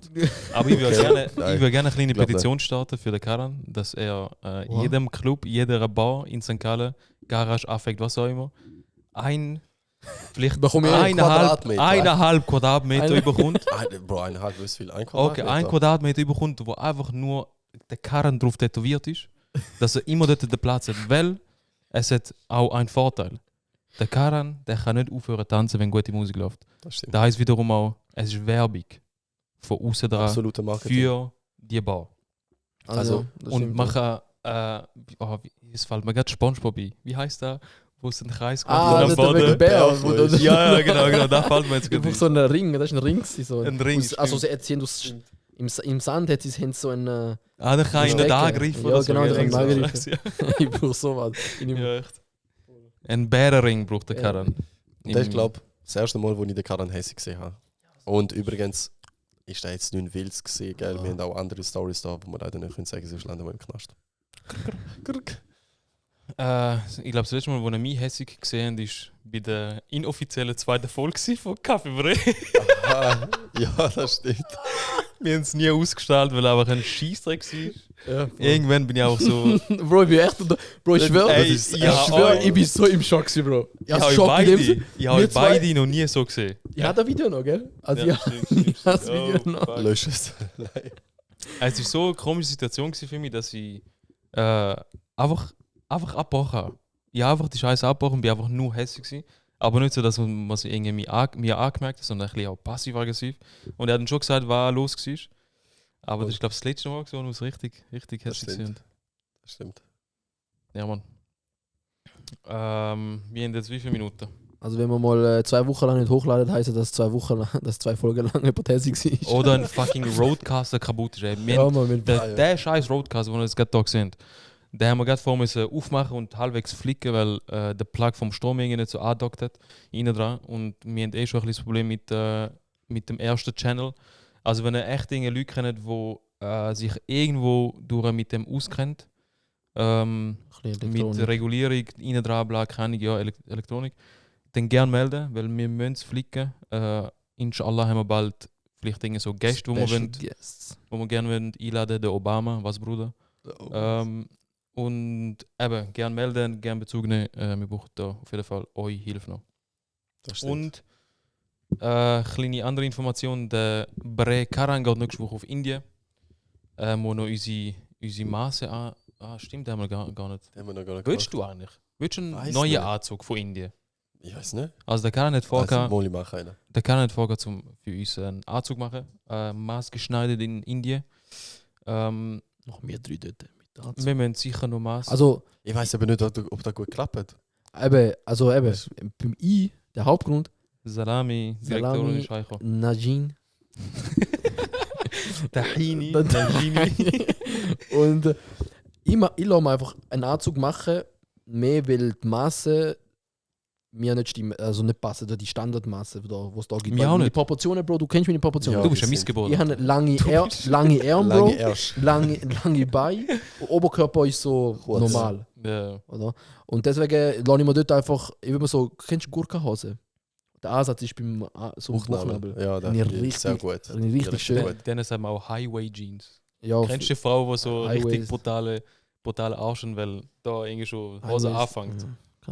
Speaker 2: Aber ich würde gerne,
Speaker 1: Nein.
Speaker 2: ich würd gerne eine kleine
Speaker 1: Glaub
Speaker 2: Petition starten für den Karan, dass er
Speaker 3: Wow.
Speaker 2: jedem Club, jeder Bar in St. Gallen, Garage, Affekt, was auch immer, vielleicht
Speaker 3: Bekomme ich
Speaker 1: Quadratmeter.
Speaker 2: 1,5 Quadratmeter überkommt.
Speaker 1: Bro, 1,5 ist viel. 1
Speaker 2: Okay, 1 Quadratmeter überkommt, wo einfach nur der Karan drauf tätowiert ist, dass er immer dort den Platz hat, weil es hat auch einen Vorteil. Der Karan, der kann nicht aufhören zu tanzen, wenn gute Musik läuft.
Speaker 1: Das stimmt.
Speaker 2: Da heißt wiederum auch, es ist Werbung von außen dran
Speaker 1: Absoluter Marketing.
Speaker 2: für die Bar.
Speaker 1: Also,
Speaker 3: das
Speaker 2: Und
Speaker 3: stimmt.
Speaker 2: man kann, es fällt mir gerade SpongeBob ein. Wie heißt der, wo es einen Kreis macht
Speaker 3: Ah,
Speaker 2: und
Speaker 3: das
Speaker 2: am
Speaker 3: ist der
Speaker 2: Boden?
Speaker 3: Bär. wo du-
Speaker 2: Ja, genau, da fällt mir jetzt
Speaker 3: Einfach
Speaker 2: gerade
Speaker 3: so ein Ring, das ist ein Ring. gewesen, So.
Speaker 2: Ein Ring,
Speaker 3: Also
Speaker 2: stimmt.
Speaker 3: sie haben im Sand hat sie so ein.
Speaker 2: Ah, dann kann ich
Speaker 3: Stecken.
Speaker 2: nicht angreifen
Speaker 3: Ja,
Speaker 2: oder so.
Speaker 3: genau,
Speaker 2: gell?
Speaker 3: den kann ich
Speaker 2: Irgendso.
Speaker 3: ich brauche sowas.
Speaker 2: Ja, echt. Ein Bärenring braucht der
Speaker 3: Ja.
Speaker 2: Karan.
Speaker 1: Das ist, glaube ich, das erste Mal, wo ich den Karan Hesse gesehen habe. Und übrigens ist da jetzt nicht wild gesehen, gell? Wir haben auch andere Stories da, wo wir leider nicht sagen können, sonst landen wir im Knast.
Speaker 2: Ich glaube, das letzte Mal, wo er mich hässig gesehen hat, ist bei der inoffiziellen zweiten Folge von Café Bre.
Speaker 1: Ah, ja, das stimmt.
Speaker 2: Wir haben es nie ausgestrahlt, weil er einfach ein Scheissdreck war.
Speaker 3: Ja,
Speaker 2: Irgendwann bin ich auch so.
Speaker 3: Bro, ich bin echt. Bro, ich schwöre,
Speaker 2: Ey,
Speaker 3: ich
Speaker 2: ja,
Speaker 3: schwöre,
Speaker 2: oh.
Speaker 3: ich bin so im Schock, gewesen, Bro.
Speaker 2: Ich habe euch
Speaker 3: Wir
Speaker 2: beide
Speaker 3: zwei-
Speaker 2: noch nie so gesehen.
Speaker 3: Ich habe das Video noch, gell? Also, ja,
Speaker 2: stimmt.
Speaker 3: das Video noch.
Speaker 2: fuck.
Speaker 1: Lösch es. Nein.
Speaker 2: Es war so eine komische Situation gewesen für mich, dass ich einfach abgebrochen habe. Ich habe einfach die Scheiße abgebrochen und bin einfach nur hässlich gewesen. Aber nicht so, dass man es irgendwie mir angemerkt hat, sondern ein bisschen auch passiv-aggressiv. Und er hat dann schon gesagt, was los war. Aber das ist, glaube ich, das letzte Mal, wo wir es richtig hässlich sind.
Speaker 1: Das stimmt.
Speaker 2: Ja, Mann. Wir haben jetzt wie viele Minuten?
Speaker 3: Also wenn man mal 2 Wochen lang nicht hochladen, heisst das 2 Wochen lang, dass 2 Folgen lang hypothetisch war.
Speaker 2: Oder ein fucking Roadcaster kaputt ist. Ey. Der scheiß Roadcaster, den wir jetzt gerade da sind, den haben wir gerade vor müssen aufmachen und halbwegs flicken, weil der Plug vom Strom nicht so angedockt hat, innen dran. Und wir haben schon ein bisschen das Problem mit dem ersten Channel. Also wenn ihr echt Leute kennt, die sich irgendwo durch mit dem auskennt, mit Regulierung, innen dran, bla, keine ja, Elektronik, dann gerne melden, weil wir müssen es flicken. Inshallah haben wir bald vielleicht so Gäste, wo wir gerne einladen, der Obama, was Bruder. Und eben, gerne melden, gerne Bezug nehmen. Wir brauchen da auf jeden Fall eure Hilfe noch. Und kleine andere Information, der Bre Karan geht nächste Woche auf Indien, wo noch unsere Maße stimmt, den haben wir gar nicht. Willst du eigentlich? Willst du einen neuen Anzug von Indien?
Speaker 1: Ich weiß nicht.
Speaker 2: Also der kann nicht vorgehen.
Speaker 1: Also,
Speaker 2: der kann nicht vorgehen, für uns einen Anzug machen. Maßgeschneidert in Indien.
Speaker 3: Noch mehr 3 dort mit Anzug.
Speaker 2: Wir müssen sicher noch Maß.
Speaker 3: Also,
Speaker 1: ich weiß aber nicht, ob das gut klappt.
Speaker 3: Eben, beim I, der Hauptgrund.
Speaker 2: Salami, Direktorin Scheicho.
Speaker 3: Najin.
Speaker 2: Tahini.
Speaker 3: Und ich lasse mir einfach einen Anzug machen, mehr weil die Masse mir nicht stimmen, also nicht passen, die Standardmasse, wo es da gibt.
Speaker 2: Mir auch nicht.
Speaker 3: Die Proportionen, Bro, du kennst meine Proportionen.
Speaker 2: Ja, du bist ein Missgeburt.
Speaker 3: Ich habe lange Arme, Bro, lange Beine und Oberkörper ist so normal.
Speaker 2: Ja.
Speaker 3: Oder? Und deswegen lasse ich mir dort einfach, ich würde so, kennst du Gurkenhose? Der Ansatz ist beim so Bauchnabel.
Speaker 1: Ja, das ist sehr gut.
Speaker 3: Richtig schön.
Speaker 2: Dann sagen wir auch Highway Jeans.
Speaker 3: Ja,
Speaker 2: kennst du die Frau, die so
Speaker 3: Highways.
Speaker 2: richtig brutale Arschen, weil da irgendwie schon Hose anfängt?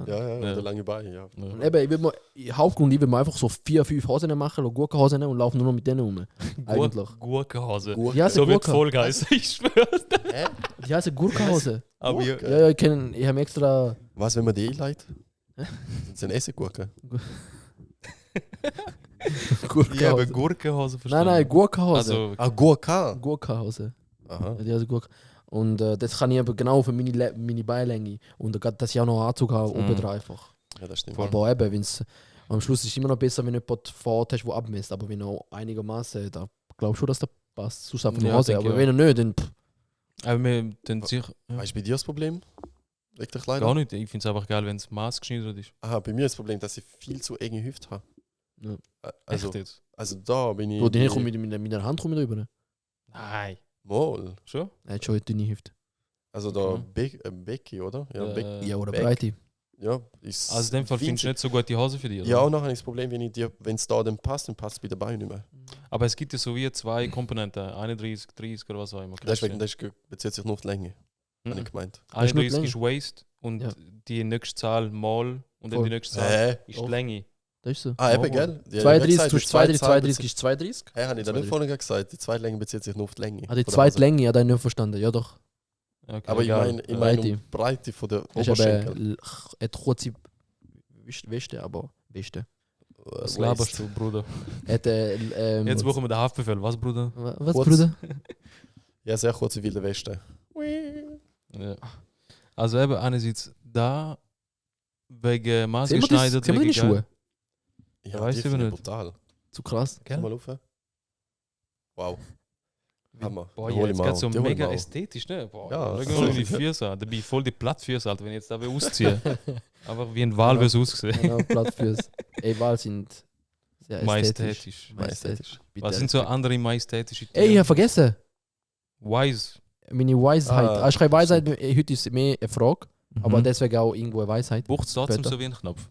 Speaker 1: Ja, der lange Beine, ja.
Speaker 3: Und eben, Hauptgrund, ich will mir einfach so 4, 5 Hosen machen, Gurkenhosen und laufe nur noch mit denen rum. Eigentlich.
Speaker 2: Gurkenhose.
Speaker 3: Ja,
Speaker 2: so wird
Speaker 3: Gurke.
Speaker 2: voll heißen, ich schwör's.
Speaker 3: Die heißen Gurkenhose.
Speaker 2: Aber
Speaker 3: Ja, ich habe extra.
Speaker 1: Was, wenn man die einleitet? Das sind Essiggurken.
Speaker 2: ich habe Gurkenhose verstanden.
Speaker 3: Nein, Gurkenhose.
Speaker 2: Also,
Speaker 1: Gurka?
Speaker 3: Gurkenhose.
Speaker 1: Aha.
Speaker 3: Ja, die heißen Gurke. Und das kann ich aber genau für meine Beilänge. Und gerade, dass ich auch noch einen Anzug habe, oben drauf einfach.
Speaker 1: Ja, das stimmt.
Speaker 3: Aber eben, wenn's, am Schluss ist es immer noch besser, wenn jemand vor Ort hast, der abmisst. Aber wenn er einigermaßen, da glaube ich schon, dass das passt. Sonst einfach
Speaker 2: Ja,
Speaker 3: nur Hose.
Speaker 2: denke
Speaker 3: Aber
Speaker 2: ich
Speaker 3: wenn er nicht, dann.
Speaker 2: aber wir dann sicher.
Speaker 1: Weißt du, bei dir das Problem? Wirklich leider?
Speaker 2: Gar nicht. Ich finde es einfach geil, wenn es maßgeschneidert ist.
Speaker 1: Aha, bei mir ist das Problem, dass ich viel zu enge Hüfte habe.
Speaker 3: Ja.
Speaker 1: Also,
Speaker 2: Echt jetzt?
Speaker 1: also da bin ich.
Speaker 3: Bro, den kommt mit der Hand drüber.
Speaker 2: Nein.
Speaker 1: Mal.
Speaker 2: Schon?
Speaker 3: Er hat schon eine dünne Hüfte.
Speaker 1: Also da Becky, oder? Ja,
Speaker 3: Ja, oder
Speaker 1: Back.
Speaker 3: Breite.
Speaker 1: Ja, ist
Speaker 2: Also in dem Fall findest du nicht so gut die Hose für dich, oder?
Speaker 1: ja, auch nachher ist das Problem, wenn es da dann passt es bei den Beinen nicht mehr.
Speaker 2: Aber es gibt ja so wie 2 Komponenten, 31, 30 oder was auch immer.
Speaker 1: Deswegen bezieht sich nur auf die Länge, habe
Speaker 2: Mhm.
Speaker 1: ich gemeint.
Speaker 2: 31 ist Waist und
Speaker 3: Ja.
Speaker 2: die nächste Zahl mal und dann
Speaker 3: Voll.
Speaker 2: die nächste Zahl ist
Speaker 3: Doch.
Speaker 2: die Länge.
Speaker 3: Das ist so.
Speaker 1: Ah, eben,
Speaker 2: Oh.
Speaker 1: gell? Die
Speaker 3: 32
Speaker 1: Website
Speaker 3: plus 32
Speaker 1: mit Zahlen
Speaker 3: ist 32.
Speaker 1: Hey, habe ich da nicht vorhin gesagt? Die Zweitlänge bezieht sich nur auf die Länge.
Speaker 3: Ah, die
Speaker 1: von der
Speaker 3: zweite
Speaker 1: Hose.
Speaker 3: Länge, ja, da habe ich nicht verstanden. Ja, doch.
Speaker 2: Okay,
Speaker 1: Aber ich
Speaker 2: egal.
Speaker 1: meine
Speaker 3: Breite.
Speaker 1: um die Breite von der
Speaker 3: Das ist
Speaker 1: Oberschenkel.
Speaker 3: eine kurze Weste, aber Weste.
Speaker 2: Was
Speaker 1: Waist.
Speaker 2: laberst du, Bruder?
Speaker 3: Hat,
Speaker 2: Jetzt brauchen wir den Haftbefehl. Was, Bruder?
Speaker 3: Was,
Speaker 1: Kurz.
Speaker 3: Bruder?
Speaker 1: Ja, sehr kurze wilde Weste.
Speaker 2: Ja. Also eben einerseits da wegen
Speaker 3: Sehen wir
Speaker 2: maßgeschneidert.
Speaker 3: deine
Speaker 2: wegen
Speaker 3: Schuhe?
Speaker 1: Ja,
Speaker 2: Weiss
Speaker 1: die
Speaker 2: ich
Speaker 1: finde ich
Speaker 2: nicht.
Speaker 1: brutal.
Speaker 3: Zu krass.
Speaker 1: Schau mal rauf. Wow. Hammer.
Speaker 2: Boah,
Speaker 1: Die
Speaker 2: ja,
Speaker 1: hol ich
Speaker 2: jetzt
Speaker 1: mal
Speaker 2: geht
Speaker 1: auch.
Speaker 2: so
Speaker 1: Die hol ich
Speaker 2: mega
Speaker 1: mal auch.
Speaker 2: ästhetisch, ne? Boah,
Speaker 1: Ja,
Speaker 2: schau
Speaker 1: voll.
Speaker 2: mal die Füße an. Dabei voll die Plattfüße, Alter, wenn ich jetzt da ausziehe. Einfach wie ein Walbes aussehen.
Speaker 3: Genau, Plattfüße. Ey, Wal sind sehr ästhetisch.
Speaker 2: Majestätisch.
Speaker 3: Bitte.
Speaker 2: Was sind so andere majestätische
Speaker 3: Ey, ich habe vergessen.
Speaker 2: Wise.
Speaker 3: Meine Weisheit.
Speaker 1: Ah,
Speaker 3: Ich schreibe Weisheit, heute ist mehr eine Frage, aber deswegen auch irgendwo eine Weisheit.
Speaker 2: Bucht es trotzdem
Speaker 3: Später.
Speaker 2: so wie ein Knopf.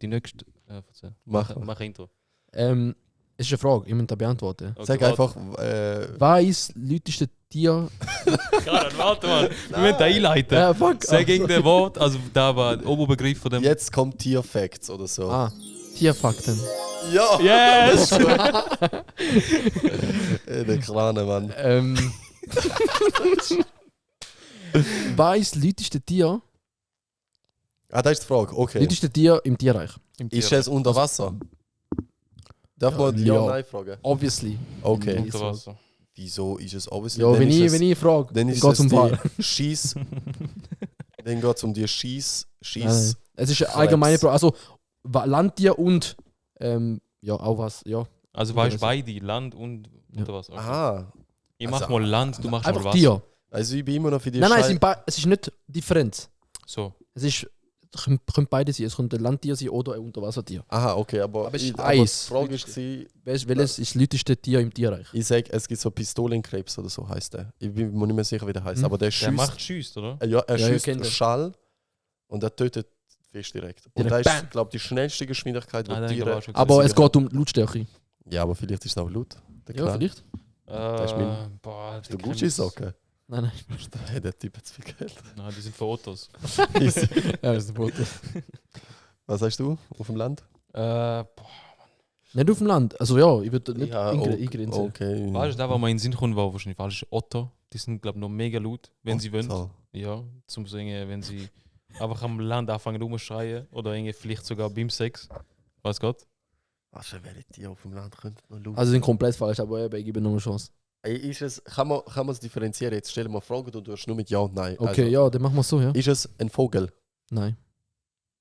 Speaker 2: Die nächste. Erzähl.
Speaker 1: Mach.
Speaker 2: Mach Intro.
Speaker 3: Es ist eine Frage, ich muss das beantworten.
Speaker 2: Okay,
Speaker 1: Sag
Speaker 2: warte.
Speaker 1: einfach,
Speaker 3: Was ist das lauteste Tier?
Speaker 2: Karan, warte mal. Wir müssen da einleiten.
Speaker 3: Ja, fuck.
Speaker 2: Sag irgendein Wort, also da war der Oberbegriff von dem.
Speaker 1: jetzt kommt Tier-Facts oder so.
Speaker 3: Ah, Tierfakten.
Speaker 1: Ja!
Speaker 2: Yes!
Speaker 1: Der kleine Mann.
Speaker 3: Was ist das lauteste Tier?
Speaker 1: Ah, das ist die Frage. Okay.
Speaker 3: Lauteste Tier im Tierreich?
Speaker 1: Ist es unter Wasser? Darf man
Speaker 3: Ja.
Speaker 1: Ja, Nein fragen?
Speaker 3: Obviously.
Speaker 1: Okay.
Speaker 2: Unter Wasser.
Speaker 1: Wieso ist es obviously...
Speaker 3: Ja,
Speaker 1: dann
Speaker 3: wenn
Speaker 1: ist
Speaker 3: ich frage,
Speaker 1: dann
Speaker 3: geht
Speaker 1: ist
Speaker 3: es
Speaker 1: es
Speaker 3: um
Speaker 1: die
Speaker 3: Wahl.
Speaker 1: Schieß... Dann geht es um die Schieß...
Speaker 3: Nein. Es ist eine allgemeine Frage. Also Landtier und ja, auch was, ja.
Speaker 2: Also weißt du beide, Land und oder was? Okay.
Speaker 1: Aha.
Speaker 2: Ich
Speaker 1: Also,
Speaker 2: mach mal Land, du machst mal
Speaker 3: Einfach
Speaker 2: Wasser.
Speaker 3: Tier.
Speaker 1: Also ich bin immer noch für die
Speaker 3: Nein, es ist nicht Differenz.
Speaker 2: So.
Speaker 3: Es ist, könnte beide sein. Es könnte ein Landtier sein oder ein Unterwassertier.
Speaker 1: Aha, okay, aber
Speaker 3: Aber es ist
Speaker 1: die
Speaker 3: Eis.
Speaker 1: Frage war,
Speaker 3: Welches ist das lauteste Tier im Tierreich?
Speaker 1: ich sage, es gibt so Pistolenkrebs oder so heißt der. Ich bin mir nicht mehr sicher, wie der heißt,
Speaker 3: Mhm.
Speaker 1: aber der
Speaker 2: Der
Speaker 1: schießt.
Speaker 2: oder?
Speaker 1: Ja, er
Speaker 3: Ja, ich
Speaker 1: schießt
Speaker 3: kenn den.
Speaker 1: Schall und er tötet Fisch direkt. Und
Speaker 3: Direkt
Speaker 1: da ist,
Speaker 3: bam.
Speaker 1: glaube ich, die schnellste Geschwindigkeit, die
Speaker 2: Ah, den hab ich
Speaker 1: Tiere...
Speaker 2: auch schon
Speaker 3: Aber
Speaker 2: gesehen.
Speaker 3: es geht um Lautstärke.
Speaker 1: Ja, aber vielleicht ist es auch laut. Der
Speaker 3: Ja,
Speaker 1: Knall.
Speaker 3: vielleicht.
Speaker 1: ist mein-
Speaker 2: Boah,
Speaker 1: Hast du Gucci-Socken?
Speaker 3: Nein, nein.
Speaker 1: Hey, der Typ hat zu viel Geld.
Speaker 2: Nein, die sind für Autos.
Speaker 3: Ja, das ist ein Foto.
Speaker 1: Was sagst du auf dem Land?
Speaker 2: Boah.
Speaker 3: Nicht auf dem Land. Also ja, ich würde nicht
Speaker 1: okay.
Speaker 3: eingrenzen.
Speaker 1: Okay.
Speaker 2: Weißt du, da, wo man in den Sinn kommt, war wahrscheinlich falsch. Otto, die sind, glaube ich, noch mega laut, wenn sie wollen.
Speaker 1: Toll.
Speaker 2: Ja, zum Singen, wenn sie einfach am Land anfangen rumzuschreien oder irgendwie vielleicht sogar beim Sex. Was Gott?
Speaker 1: Was für welche Tiere auf dem Land könnten noch laut
Speaker 3: Also sind komplett falsch, aber eben, ich gebe noch eine Chance.
Speaker 1: Ey, ist es, kann man es differenzieren? Jetzt stell dir mal Fragen, du tust nur mit Ja und Nein.
Speaker 3: Okay,
Speaker 1: Also,
Speaker 3: ja, dann machen wir es so, ja.
Speaker 1: ist es ein Vogel?
Speaker 3: Nein.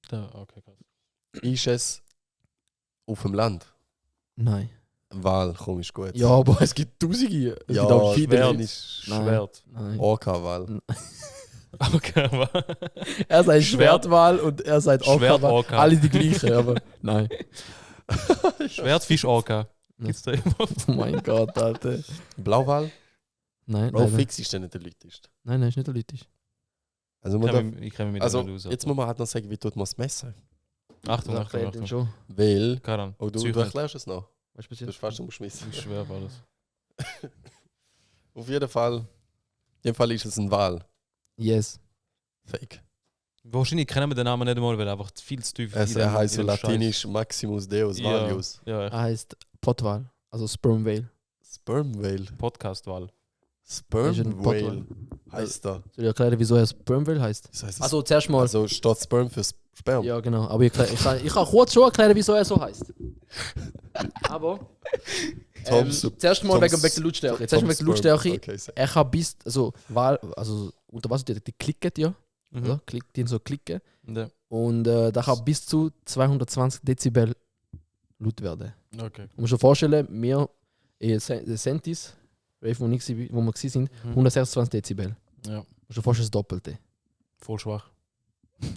Speaker 2: Da, okay, krass.
Speaker 1: Ist es auf dem Land?
Speaker 3: Nein.
Speaker 1: Ein Wal, komisch gut.
Speaker 3: Ja, aber es gibt tausende. Es
Speaker 1: ja,
Speaker 3: gibt auch viele.
Speaker 1: Schwert ist
Speaker 3: Nein.
Speaker 2: Schwert.
Speaker 3: Nein.
Speaker 1: Orca-Wal.
Speaker 2: Okay, aber
Speaker 3: Er sagt
Speaker 2: Schwert-
Speaker 3: Schwertwal und er sagt
Speaker 2: Schwert
Speaker 3: Orca.
Speaker 2: Orca.
Speaker 3: Alle die gleichen, aber nein.
Speaker 2: Schwertfisch Orca. Gibt's da immer?
Speaker 3: Oh mein Gott, Alter.
Speaker 1: Blauwal?
Speaker 3: Nein,
Speaker 1: Bro,
Speaker 3: nein,
Speaker 1: fix ist der nicht der Leuteste.
Speaker 3: nein, ist nicht politisch.
Speaker 1: Also, man darf,
Speaker 2: Ich kann mich mit
Speaker 1: also
Speaker 2: dem
Speaker 1: jetzt muss man halt noch sagen, wie tut man es messen.
Speaker 2: Achtung,
Speaker 3: Das
Speaker 2: Achtung,
Speaker 3: erklärt ihn
Speaker 2: Achtung.
Speaker 3: schon.
Speaker 1: Weil,
Speaker 2: Karan,
Speaker 1: oh, du
Speaker 2: Zürich
Speaker 1: erklärst es noch.
Speaker 3: Was
Speaker 1: Du
Speaker 3: passiert?
Speaker 1: bist fast umgeschmissen.
Speaker 2: ist schwer alles.
Speaker 1: Auf jeden Fall. In dem Fall ist es ein Wal.
Speaker 3: Yes.
Speaker 1: Fake.
Speaker 2: Wahrscheinlich kennen wir den Namen nicht einmal, weil er einfach viel zu tief
Speaker 1: Er heißt so
Speaker 2: in dem
Speaker 1: latinisch Maximus Deus
Speaker 2: Ja.
Speaker 1: Valius.
Speaker 2: Ja,
Speaker 3: Er heißt Pottwal, also Sperm Whale.
Speaker 1: Sperm Whale.
Speaker 2: Podcast-Wahl.
Speaker 1: Sperm
Speaker 3: Ist ein
Speaker 1: Whale
Speaker 3: Pottwal.
Speaker 1: heißt er.
Speaker 3: Soll ich erklären, wieso er Sperm Whale heißt?
Speaker 1: Das heißt,
Speaker 3: Also zuerst mal.
Speaker 1: also statt Sperm für Sperm.
Speaker 3: Ja, genau. Aber ich kann kurz schon erklären, wieso er so heißt. Aber. Zuerst mal wegen der Lautstärke. Zuerst mal wegen der Lautstärke.
Speaker 1: Okay, so.
Speaker 3: Er kann bis. Also unter Wasser, die klicken ja. Oder? Die so klicken.
Speaker 2: Ja.
Speaker 3: Und da kann bis zu 220 Dezibel laut werden.
Speaker 2: Okay.
Speaker 3: Du musst dir vorstellen, wir Sentis, wo wir waren, 126 Dezibel.
Speaker 2: Ja.
Speaker 3: Du musst dir vorstellen, das Doppelte.
Speaker 2: Voll schwach.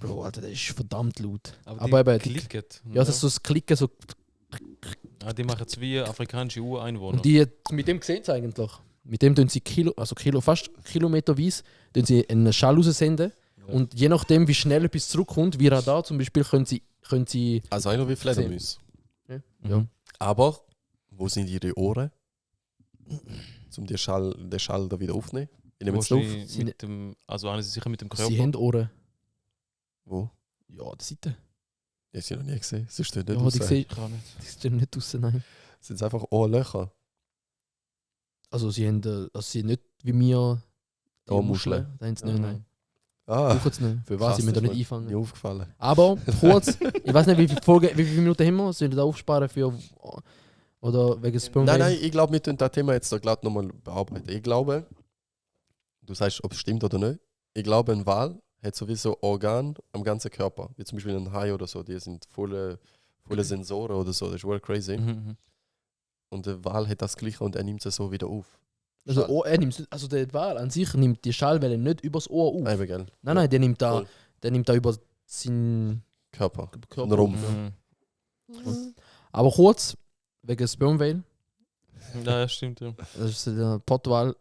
Speaker 3: Bro, Alter, das ist verdammt laut.
Speaker 2: Aber
Speaker 3: Aber
Speaker 2: die
Speaker 3: eben,
Speaker 2: klicken.
Speaker 3: ja, das ist so das Klicken, so.
Speaker 2: Die machen es wie afrikanische Ureinwohner.
Speaker 3: Und die, mit dem sehen sie eigentlich. Mit dem tun sie fast kilometerweise einen Schall raussenden.
Speaker 2: Ja.
Speaker 3: Und je nachdem, wie schnell etwas zurückkommt, wie Radar zum Beispiel, können sie
Speaker 1: Also einer wie Fledermaus.
Speaker 3: ja.
Speaker 1: Aber wo sind ihre Ohren? Um den Schall da wieder aufzunehmen? Ich nehme jetzt auf.
Speaker 2: Wahrscheinlich mit dem, also einer sicher mit dem Körper.
Speaker 3: Sie haben Ohren.
Speaker 1: Wo?
Speaker 3: Ja, die Seite.
Speaker 1: Ich habe sie noch nie gesehen. Sie steht nicht
Speaker 3: Ja, die
Speaker 1: raus.
Speaker 3: sehe
Speaker 2: Kann nicht.
Speaker 3: die stehen nicht draußen, nein.
Speaker 1: Sind einfach Ohrlöcher?
Speaker 3: Also sie haben nicht wie wir die
Speaker 1: Ohrmuscheln.
Speaker 3: Da haben sie nicht, nein.
Speaker 1: Ah,
Speaker 3: Brauchen sie nicht. Für was?
Speaker 1: krass,
Speaker 3: Sie müssen da
Speaker 1: das
Speaker 3: nicht
Speaker 1: ist mir
Speaker 3: einfangen.
Speaker 1: nie aufgefallen.
Speaker 3: Aber kurz, ich weiß nicht, wie viele Minuten haben wir? Sollen wir da aufsparen für. Oder wegen Sperm
Speaker 1: Nein,
Speaker 3: Whale?
Speaker 1: nein, ich glaube, wir tun das Thema jetzt da glatt nochmal bearbeiten. Ich glaube, du sagst, ob es stimmt oder nicht. Ich glaube, ein Wal hat sowieso Organe am ganzen Körper. Wie zum Beispiel ein Hai oder so. Die sind volle Sensoren oder so. Das ist well crazy.
Speaker 2: Mhm.
Speaker 1: Und der Wal hat das Gleiche und er nimmt es so wieder auf.
Speaker 3: Also, also der Wal an sich nimmt die Schallwelle nicht übers Ohr auf.
Speaker 1: Eben, gell?
Speaker 3: Nein, der nimmt
Speaker 1: Voll.
Speaker 3: da über seinen
Speaker 1: Körper.
Speaker 3: Körper.
Speaker 1: Ein Rumpf.
Speaker 2: Mhm.
Speaker 3: Aber kurz, wegen Sperm Whale,
Speaker 2: Ja, stimmt, ja.
Speaker 3: das ist der Pottwal,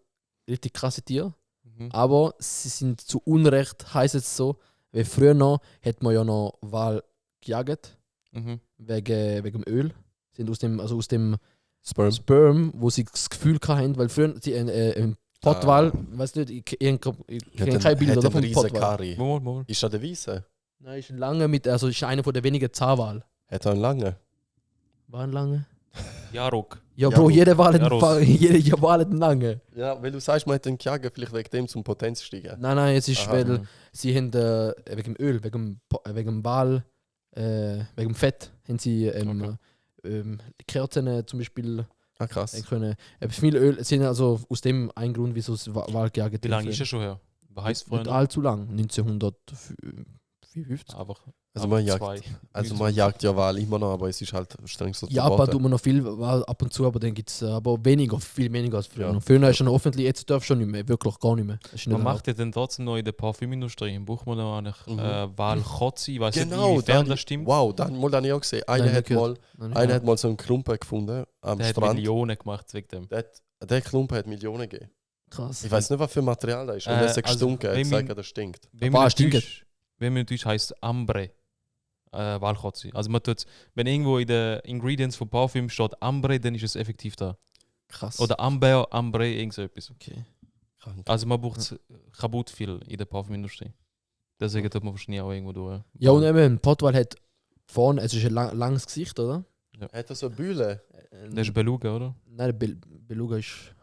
Speaker 3: richtig krasse Tier.
Speaker 2: Mhm.
Speaker 3: Aber sie sind zu Unrecht, heisst es so, weil früher noch hat man ja noch Wal gejagt,
Speaker 2: Mhm.
Speaker 3: wegen dem Öl. Sind aus dem
Speaker 1: Sperm.
Speaker 3: Sperm, wo sie das Gefühl hatten, weil früher ein Pottwal, weiß nicht, ich kenne kein Bild oder vom Pottwal.
Speaker 1: Kari.
Speaker 2: Mal.
Speaker 1: Ist das der Weiße?
Speaker 3: Nein, ist ein lange ist einer von der wenigen Zahnwal.
Speaker 1: Hat er einen langen?
Speaker 3: War ein lange?
Speaker 2: Jarok.
Speaker 3: Ja,
Speaker 1: Ja,
Speaker 3: Bro,
Speaker 1: gut.
Speaker 3: jeder Wal
Speaker 2: Ja, Ross.
Speaker 3: jede Wal hat einen lange.
Speaker 1: Ja, weil du sagst, man hat den Jagen vielleicht wegen dem zum Potenz steigen.
Speaker 3: Nein, es ist,
Speaker 1: Aha.
Speaker 3: weil sie haben wegen dem Öl, wegen dem Wal, wegen dem Fett, haben sie Kerzen zum Beispiel
Speaker 1: Ah, krass.
Speaker 3: Können, viele Öl sind also aus dem ein Grund, wieso es Wal gejagt
Speaker 2: Wie lange ist er schon her? Was heisst
Speaker 3: Nicht
Speaker 2: früher?
Speaker 3: allzu lang, 1954.
Speaker 2: Aber
Speaker 1: Man
Speaker 2: zwei.
Speaker 1: jagt ja Wal immer noch, aber es ist halt streng so
Speaker 3: Japan tut man noch viel ab und zu, aber dann gibt es aber weniger, viel weniger als früher.
Speaker 1: Ja.
Speaker 3: Früher ist schon öffentlich, jetzt darf schon nicht mehr, wirklich gar nicht mehr. Das ist nicht
Speaker 2: Man
Speaker 3: erlaubt.
Speaker 2: macht ja dann trotzdem noch in der Parfümindustrie. Braucht man noch eigentlich Walkotze? Ich weiß
Speaker 1: Genau,
Speaker 2: nicht, inwiefern das stimmt.
Speaker 1: Wow, dann habe ich auch gesehen. Einer
Speaker 3: Nein,
Speaker 1: hat
Speaker 3: nicht
Speaker 1: mal,
Speaker 3: Nein,
Speaker 1: einer hat mal so einen Klumpen gefunden am
Speaker 2: Der hat
Speaker 1: Strand.
Speaker 2: Millionen gemacht wegen dem.
Speaker 1: Der Klumpen hat Millionen gegeben.
Speaker 3: krass.
Speaker 1: Ich weiß nicht, was für Material da ist. Und er ist gestunken. Er hat gesagt, das stinkt.
Speaker 2: Wenn
Speaker 3: Aber
Speaker 2: man
Speaker 3: stinkt.
Speaker 2: in Deutsch heisst Ambre. Walkotze. Also man tut, wenn irgendwo in den Ingredients von Parfüm steht Ambre, dann ist es effektiv da.
Speaker 3: Krass.
Speaker 2: Oder Amber, Ambre, irgend so etwas.
Speaker 3: okay.
Speaker 2: Also man braucht es kaputt viel in der Parfümindustrie. Deswegen tut man wahrscheinlich auch irgendwo durch.
Speaker 3: Ja, und eben, Potwal hat vorne, es ist ein langes Gesicht, oder?
Speaker 1: Hat er so eine Bühle?
Speaker 2: Das ist Beluga, oder?
Speaker 3: Nein, der Beluga ist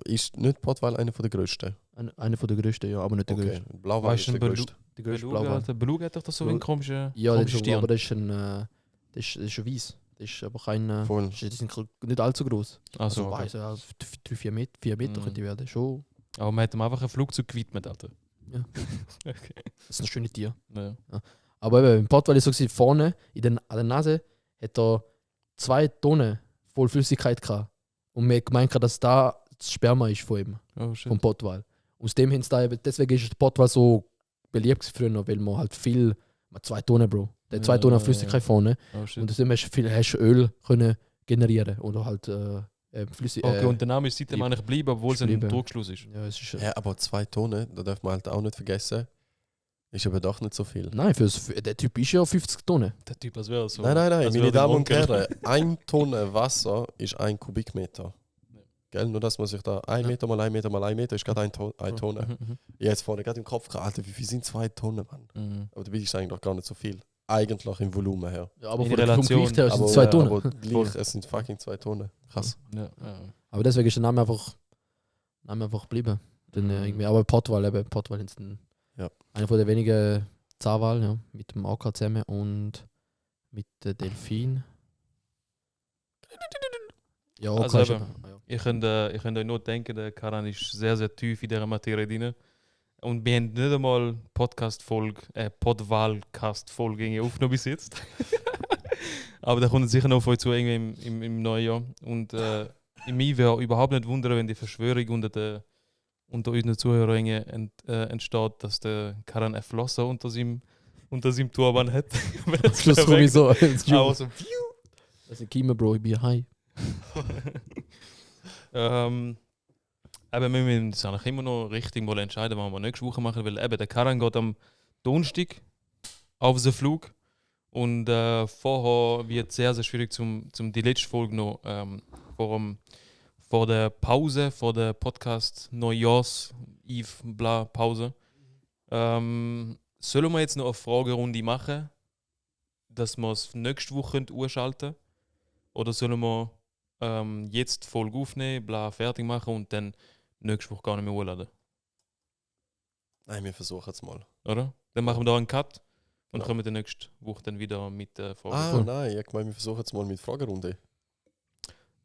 Speaker 1: Ist nicht Pottwal einer der grössten?
Speaker 3: einer der größten, ja, aber nicht der
Speaker 1: Okay,
Speaker 3: größte.
Speaker 1: Blauwal
Speaker 2: Weißt
Speaker 1: ist
Speaker 2: du,
Speaker 1: der
Speaker 2: ein
Speaker 1: größte.
Speaker 3: Der größte
Speaker 2: Beluga,
Speaker 3: Blauwal.
Speaker 2: der Beluga hat doch so einen komischen
Speaker 3: Ja, das ist,
Speaker 2: Stirn.
Speaker 3: aber das ist ein das ist ein weiß. Das ist aber kein.
Speaker 1: Voll.
Speaker 3: Die sind nicht allzu groß.
Speaker 2: Also,
Speaker 3: Also
Speaker 2: okay.
Speaker 3: weiß, 3-4 Meter, 4 Meter
Speaker 2: Mhm.
Speaker 3: könnte ich werden. Schon.
Speaker 2: Aber man hat ihm einfach ein Flugzeug gewidmet, Alter.
Speaker 3: Ja.
Speaker 2: Okay.
Speaker 3: Das ist ein schönes Tier.
Speaker 2: Ja.
Speaker 3: Aber eben, im Potwal ist so gewesen, vorne an der Nase hat er 2 Tonnen voll Flüssigkeit gehabt. Und man hat gemeint, dass da das Sperma ist von ihm,
Speaker 2: Oh shit.
Speaker 3: vom Potwal. Aus dem haben sie da eben, deswegen ist der Potwal so beliebt früher, weil man halt viel, 2 Tonnen, Bro. Der hat 2 Tonnen Flüssigkeit vorne.
Speaker 2: Oh shit.
Speaker 3: Und aus dem hast du Öl können generieren oder halt flüssig.
Speaker 2: Okay, und der Name ist seitdem eigentlich geblieben, obwohl es ein
Speaker 3: geblieben.
Speaker 2: Druckschluss ist.
Speaker 3: Ja, es ist,
Speaker 1: Ja, aber 2 Tonnen, da darf man halt auch nicht vergessen, ist aber doch nicht so viel.
Speaker 3: nein, der Typ ist ja 50 Tonnen.
Speaker 2: Der Typ, als wäre so.
Speaker 1: Nein,
Speaker 2: als
Speaker 1: meine
Speaker 2: wäre der
Speaker 1: Damen und
Speaker 2: Onkel.
Speaker 1: Herren, 1 Tonne Wasser ist 1 Kubikmeter.
Speaker 2: Ja.
Speaker 1: Gell? Nur, dass man sich da 1
Speaker 3: Ja.
Speaker 1: Meter mal 1 Meter mal 1 Meter ist gerade 1 Tonne.
Speaker 2: Mhm,
Speaker 1: Ich habe jetzt vorne gerade im Kopf gehabt, Alter, wie viel sind 2 Tonnen, Mann?
Speaker 2: mhm.
Speaker 1: Aber dabei ist es eigentlich noch gar nicht so viel. Eigentlich im Volumen her.
Speaker 3: Ja, aber
Speaker 2: In
Speaker 3: von der
Speaker 2: Relation,
Speaker 3: Gewicht her sind
Speaker 1: Aber,
Speaker 3: es 2 Tonnen.
Speaker 1: aber gleich, es sind fucking 2 Tonnen. Krass.
Speaker 2: Ja, ja.
Speaker 3: Aber deswegen ist der Name einfach geblieben. Dann, irgendwie, aber Potwal ist
Speaker 1: Ja.
Speaker 3: einer von der wenigen Zahnwal, ja, mit dem AK zusammen und mit der Delfin. Ja, OK
Speaker 2: Also
Speaker 3: ist
Speaker 2: eben.
Speaker 3: eben, ja.
Speaker 2: Ich könnte euch nur denken, der Karan ist sehr, sehr tief in dieser Materie drin. Und wir haben nicht einmal Podwahlcast-Folge aufgenommen bis jetzt. Aber da kommt sicher noch auf euch zu irgendwie im neuen Jahr. Und mich wäre überhaupt nicht wundern, wenn die Verschwörung unter unseren Zuhörern entsteht, dass der Karan eine Flosse unter seinem Turban hat.
Speaker 3: Das ist sowieso.
Speaker 2: Aber so,
Speaker 3: Das ist Kima, Bro, ich bin high.
Speaker 2: Aber wir müssen uns eigentlich immer noch richtig mal entscheiden, was wir nächste Woche machen, weil eben der Karan geht am Donnerstag auf den Flug und vorher wird es sehr, sehr schwierig die letzte Folge noch vor der Pause, vor der Podcast Neujahrs Eve bla Pause. Sollen wir jetzt noch eine Fragerunde machen, dass wir es nächste Woche urschalten können? Oder sollen wir jetzt die Folge aufnehmen, bla fertig machen und dann nächste Woche gar nicht mehr hochladen?
Speaker 1: Nein, wir versuchen es mal.
Speaker 2: Oder? Dann machen wir da einen Cut und
Speaker 1: Ja.
Speaker 2: kommen dann nächste Woche dann wieder mit der Frage.
Speaker 1: Ah, nein, ich meine, wir versuchen es mal mit Fragerunde.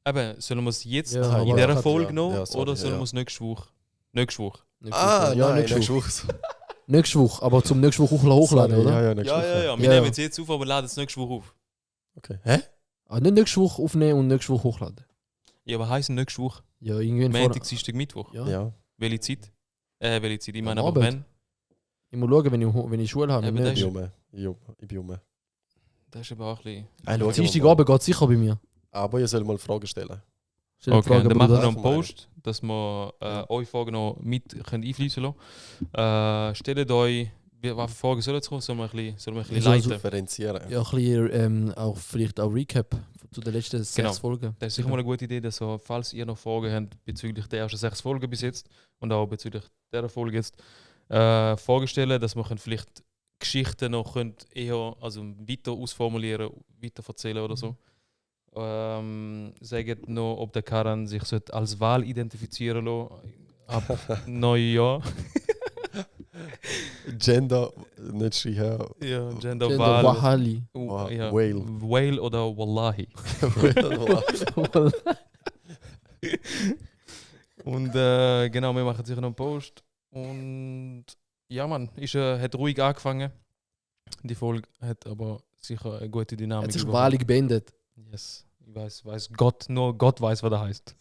Speaker 2: Eben, sollen wir es jetzt
Speaker 3: Ja,
Speaker 2: in
Speaker 3: aber-
Speaker 2: dieser
Speaker 1: Ja,
Speaker 2: Folge noch
Speaker 1: ja, sorry,
Speaker 2: oder sollen
Speaker 1: ja.
Speaker 2: wir es nächste Woche? Nächste Woche.
Speaker 3: Nächste Woche.
Speaker 1: Woche.
Speaker 3: Nächste Woche, aber zum nächste Woche hochladen,
Speaker 1: Sorry,
Speaker 3: oder?
Speaker 1: Ja, ja, nächste Woche.
Speaker 2: Wir
Speaker 3: Ja.
Speaker 2: nehmen es jetzt auf, aber laden es nächste Woche auf.
Speaker 1: Okay. Hä?
Speaker 3: Nicht nächste Woche aufnehmen und nächste Woche hochladen.
Speaker 2: Ja, aber heisst nächste Woche?
Speaker 3: Ja, irgendwie
Speaker 2: Montag, Dienstag, Mittwoch.
Speaker 3: Ja.
Speaker 1: Ja.
Speaker 2: Welche Zeit? Welche Zeit? Ich meine
Speaker 3: Am
Speaker 2: aber
Speaker 3: Abend.
Speaker 2: wenn.
Speaker 3: Ich muss schauen, wenn ich Schule habe.
Speaker 2: Eben,
Speaker 3: nicht.
Speaker 2: das
Speaker 1: Ich
Speaker 2: ist-
Speaker 1: bin rum. Ich bin rum.
Speaker 2: Das ist aber auch ein bisschen...
Speaker 3: Dienstagabend geht sicher bei mir.
Speaker 1: Aber ihr sollt mal Fragen stellen.
Speaker 3: Stell die
Speaker 2: Okay,
Speaker 3: Frage,
Speaker 2: dann machen wir
Speaker 3: Bruder.
Speaker 2: noch einen Post, dass wir eure Fragen noch mit einfließen lassen. Stellt euch, was für Fragen sollen es kommen? Sollen wir ein bisschen
Speaker 3: Ja, so-
Speaker 2: leiten?
Speaker 1: Differenzieren.
Speaker 3: Ja, ein bisschen, auch vielleicht auch Recap zu den letzten 6
Speaker 2: Genau.
Speaker 3: Folgen.
Speaker 2: Das ist sicher mal eine gute Idee, dass so, falls ihr noch Fragen habt bezüglich der ersten 6 Folgen bis jetzt und auch bezüglich dieser Folge jetzt, Fragen stellen, dass wir vielleicht Geschichten noch eher weiter ausformulieren, weiter erzählen oder so. Sagt noch, ob der Karan sich als Wahl identifizieren lassen ab Neujahr.
Speaker 1: Gender, nicht schreiben.
Speaker 2: Ja,
Speaker 3: Gender
Speaker 2: Genderwahl.
Speaker 3: Wahali.
Speaker 2: Ja.
Speaker 1: Whale.
Speaker 2: Whale oder Wallahi. Und genau, wir machen sicher noch einen Post. Und ja, Mann, hat ruhig angefangen. Die Folge hat aber sicher eine gute Dynamik.
Speaker 3: Hat sich wahrlich beendet.
Speaker 2: Yes. Ich weiß Gott, nur Gott weiß, was das heißt.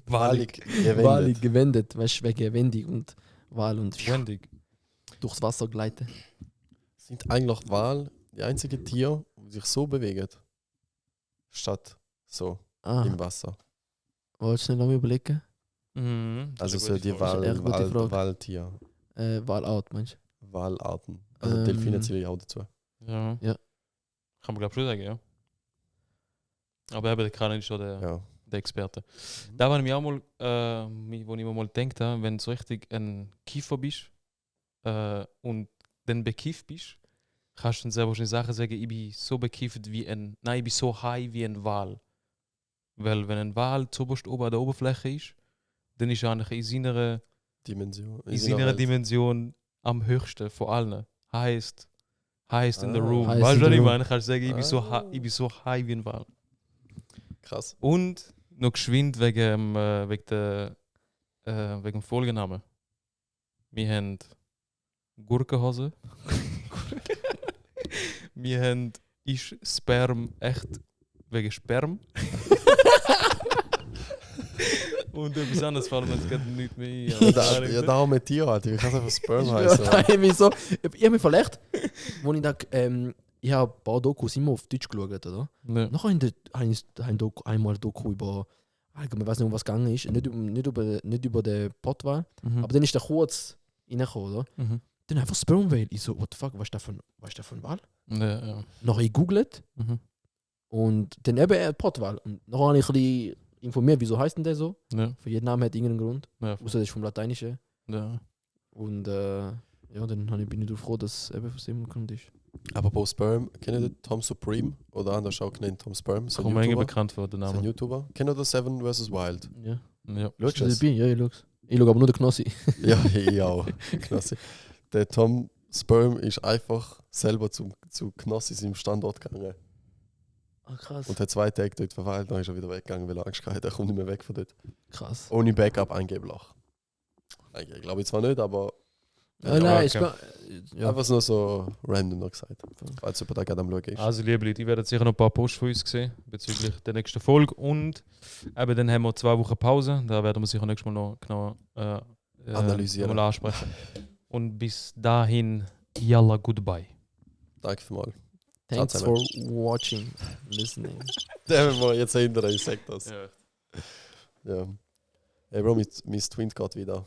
Speaker 1: Wahrlich
Speaker 3: Wahrlich gewendet. Weißt du, wegen Wendung und Wahl und
Speaker 2: Wendig.
Speaker 3: durchs Wasser gleiten.
Speaker 1: Sind eigentlich die Wale die einzigen Tiere, die sich so bewegen? Statt so im Wasser.
Speaker 3: Wolltest du nicht noch mal überlegen?
Speaker 2: Das
Speaker 1: Also
Speaker 2: ist
Speaker 1: so
Speaker 2: eine gute
Speaker 1: die
Speaker 2: Frage.
Speaker 3: Das ist eine gute Frage.
Speaker 1: Waltiere.
Speaker 3: Wahlart, meinst
Speaker 1: Walarten. Also Delfine zähle ich auch dazu.
Speaker 2: Ja.
Speaker 3: Ja.
Speaker 2: Kann man glaube ich schon sagen, ja. Aber eben, der Karin ist schon der Experte. Da war ich mir auch mal, wo ich mir mal gedacht habe, wenn du so richtig ein Kiffer bist und dann bekifft bist, kannst du dann sehr wahrscheinlich Sachen sagen, ich bin so bekifft wie ich bin so high wie ein Wal. Weil wenn ein Wal zuoberst oben an der Oberfläche ist, dann ist er eigentlich in seiner Dimension am höchsten von allen. Highest in the room.
Speaker 3: Highest
Speaker 2: Weißt
Speaker 3: in
Speaker 2: du, was
Speaker 3: the
Speaker 2: ich
Speaker 3: room.
Speaker 2: meine? Kannst du sagen, ich bin so high wie ein Wal.
Speaker 1: Krass.
Speaker 2: Und noch geschwind wegen dem Folgennamen. Wir haben Gurkenhose. Wir haben ist Sperm echt wegen Sperm. Und etwas anderes fallen mir jetzt gerade nicht mehr ein.
Speaker 1: Ja, da haben wir Tiere, Alter. Wie kann es einfach Sperm
Speaker 3: Ja,
Speaker 1: heißen?
Speaker 3: da hab ich so. Ich habe mich verletzt, wo ich da. Ich habe ein paar Dokus immer auf Deutsch geschaut, oder?
Speaker 2: Ja.
Speaker 3: Nachher habe ich einmal ein Doku über. Ich weiß nicht, um was gegangen ist. Nicht über den Pottwal.
Speaker 2: Mhm.
Speaker 3: Aber dann ist der kurz reingekommen, oder?
Speaker 2: Mhm.
Speaker 3: Dann einfach Sperm Whale. Ich so, what the fuck, was ist das für ein Wal?
Speaker 2: Ja.
Speaker 3: Nachher ich googelt
Speaker 2: Mhm.
Speaker 3: und dann eben Pottwal. Und nachher habe ich ein bisschen informiert, wieso heißt denn der so?
Speaker 2: Ja.
Speaker 3: Für jeden Namen hat irgendeinen Grund.
Speaker 2: Ja.
Speaker 3: Außer das ist vom Lateinischen.
Speaker 2: Ja.
Speaker 3: Und dann bin ich darauf froh, dass es eben von dem Grund ist.
Speaker 1: Aber bei Sperm, kennt ihr Tom Supreme? Oder anders auch genannt Tom Sperm? So ein
Speaker 2: Kommt mir irgendwie
Speaker 1: YouTuber.
Speaker 2: bekannt vor, der
Speaker 1: So ein
Speaker 2: Name.
Speaker 1: YouTuber. Kennt ihr Seven vs. Wild?
Speaker 3: Ja.
Speaker 2: Ja.
Speaker 1: Schaust du
Speaker 3: Das
Speaker 1: das?
Speaker 3: bin ich, ja, ich schaue es. Ich schaue aber nur den Knossi.
Speaker 1: Ja, ich auch. Knossi. Der Tom Sperm ist einfach selber zu Knossi seinem Standort gegangen.
Speaker 3: Ah, krass.
Speaker 1: Und hat 2 Tage dort verweilt, dann ist er wieder weggegangen, weil er Angst hatte, er kommt nicht mehr weg von dort.
Speaker 3: Krass.
Speaker 1: Ohne Backup angeblich. Ich glaube zwar nicht, aber
Speaker 3: Nein, ich
Speaker 2: okay.
Speaker 3: bin. Ja.
Speaker 1: einfach nur so random noch gesagt. Falls jemand da gerade am Schauen ist.
Speaker 2: Also, liebe Leute, ihr werdet sicher noch ein paar Posts von uns sehen bezüglich der nächsten Folge. Und eben dann haben wir 2 Wochen Pause. Da werden wir sicher nächstes Mal noch genauer
Speaker 1: Analysieren.
Speaker 2: mal ansprechen. Und bis dahin, yalla, goodbye.
Speaker 1: Danke vielmals.
Speaker 3: Thanks
Speaker 1: Ciao
Speaker 3: for
Speaker 1: zusammen.
Speaker 3: watching, listening.
Speaker 1: Der will mal jetzt hindern, ich sag das.
Speaker 2: Ja.
Speaker 1: Ja. Hey Bro, mein Twin geht wieder.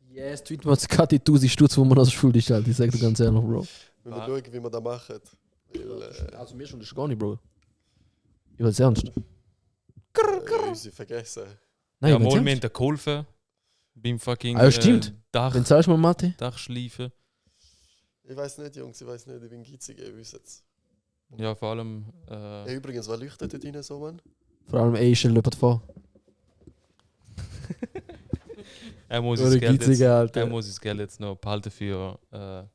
Speaker 3: Yes, tweet mir gerade die 1000 Stutz, wo man das schuld ist, halt. Ich sag dir ganz ehrlich, Bro.
Speaker 1: Wir müssen schauen, wie wir das machen. Weil,
Speaker 3: Also mir schon, das ist gar nicht, Bro. Ich will es ernst.
Speaker 1: Unsere vergessen.
Speaker 3: Nein,
Speaker 2: Ja,
Speaker 3: ich will's
Speaker 2: mal, wir haben
Speaker 3: ernst.
Speaker 2: dir geholfen beim fucking
Speaker 3: Ah, ja, stimmt.
Speaker 2: Dach,
Speaker 3: Wenn zahlst du mal Mathe?
Speaker 2: Dachschleifen.
Speaker 1: Ich weiß nicht, Jungs, ich weiß nicht, ich bin gitzig, ihr wisst es.
Speaker 2: Ja, vor allem.
Speaker 1: Hey, übrigens, was leuchtet dort rein so, Mann?
Speaker 3: Vor allem stell jemand vor.
Speaker 2: Er muss
Speaker 3: Oder
Speaker 2: das Geld
Speaker 3: Gitzige,
Speaker 2: jetzt,
Speaker 3: Alter.
Speaker 2: er muss das Geld jetzt noch behalten für. Er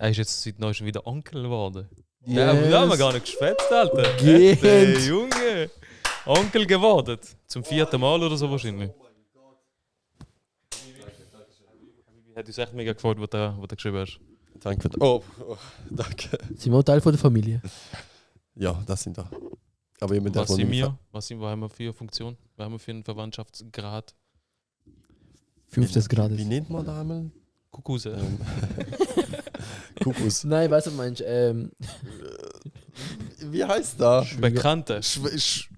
Speaker 2: ist jetzt seit neuestem wieder Onkel geworden. Ja, aber da haben wir gar nicht geschwätzt, Alter.
Speaker 3: Geht.
Speaker 2: Hey, Junge! Onkel geworden. Zum 4. Mal oder so wahrscheinlich. Hat uns echt mega gefreut, was du geschrieben hast.
Speaker 1: Danke. Oh, danke.
Speaker 3: Sind wir auch Teil von der Familie?
Speaker 1: Ja, das sind da. Aber ihr müsst
Speaker 2: Was
Speaker 1: einfach
Speaker 2: sind
Speaker 1: nicht
Speaker 2: wir? Was haben wir für eine Funktion? Was haben wir für einen Verwandtschaftsgrad?
Speaker 3: 50 Grad.
Speaker 1: Wie nennt man das einmal?
Speaker 2: Kukuse.
Speaker 1: Kuckus.
Speaker 3: Nein, weißt du, meinst
Speaker 1: Wie heißt das?
Speaker 2: Bekannte.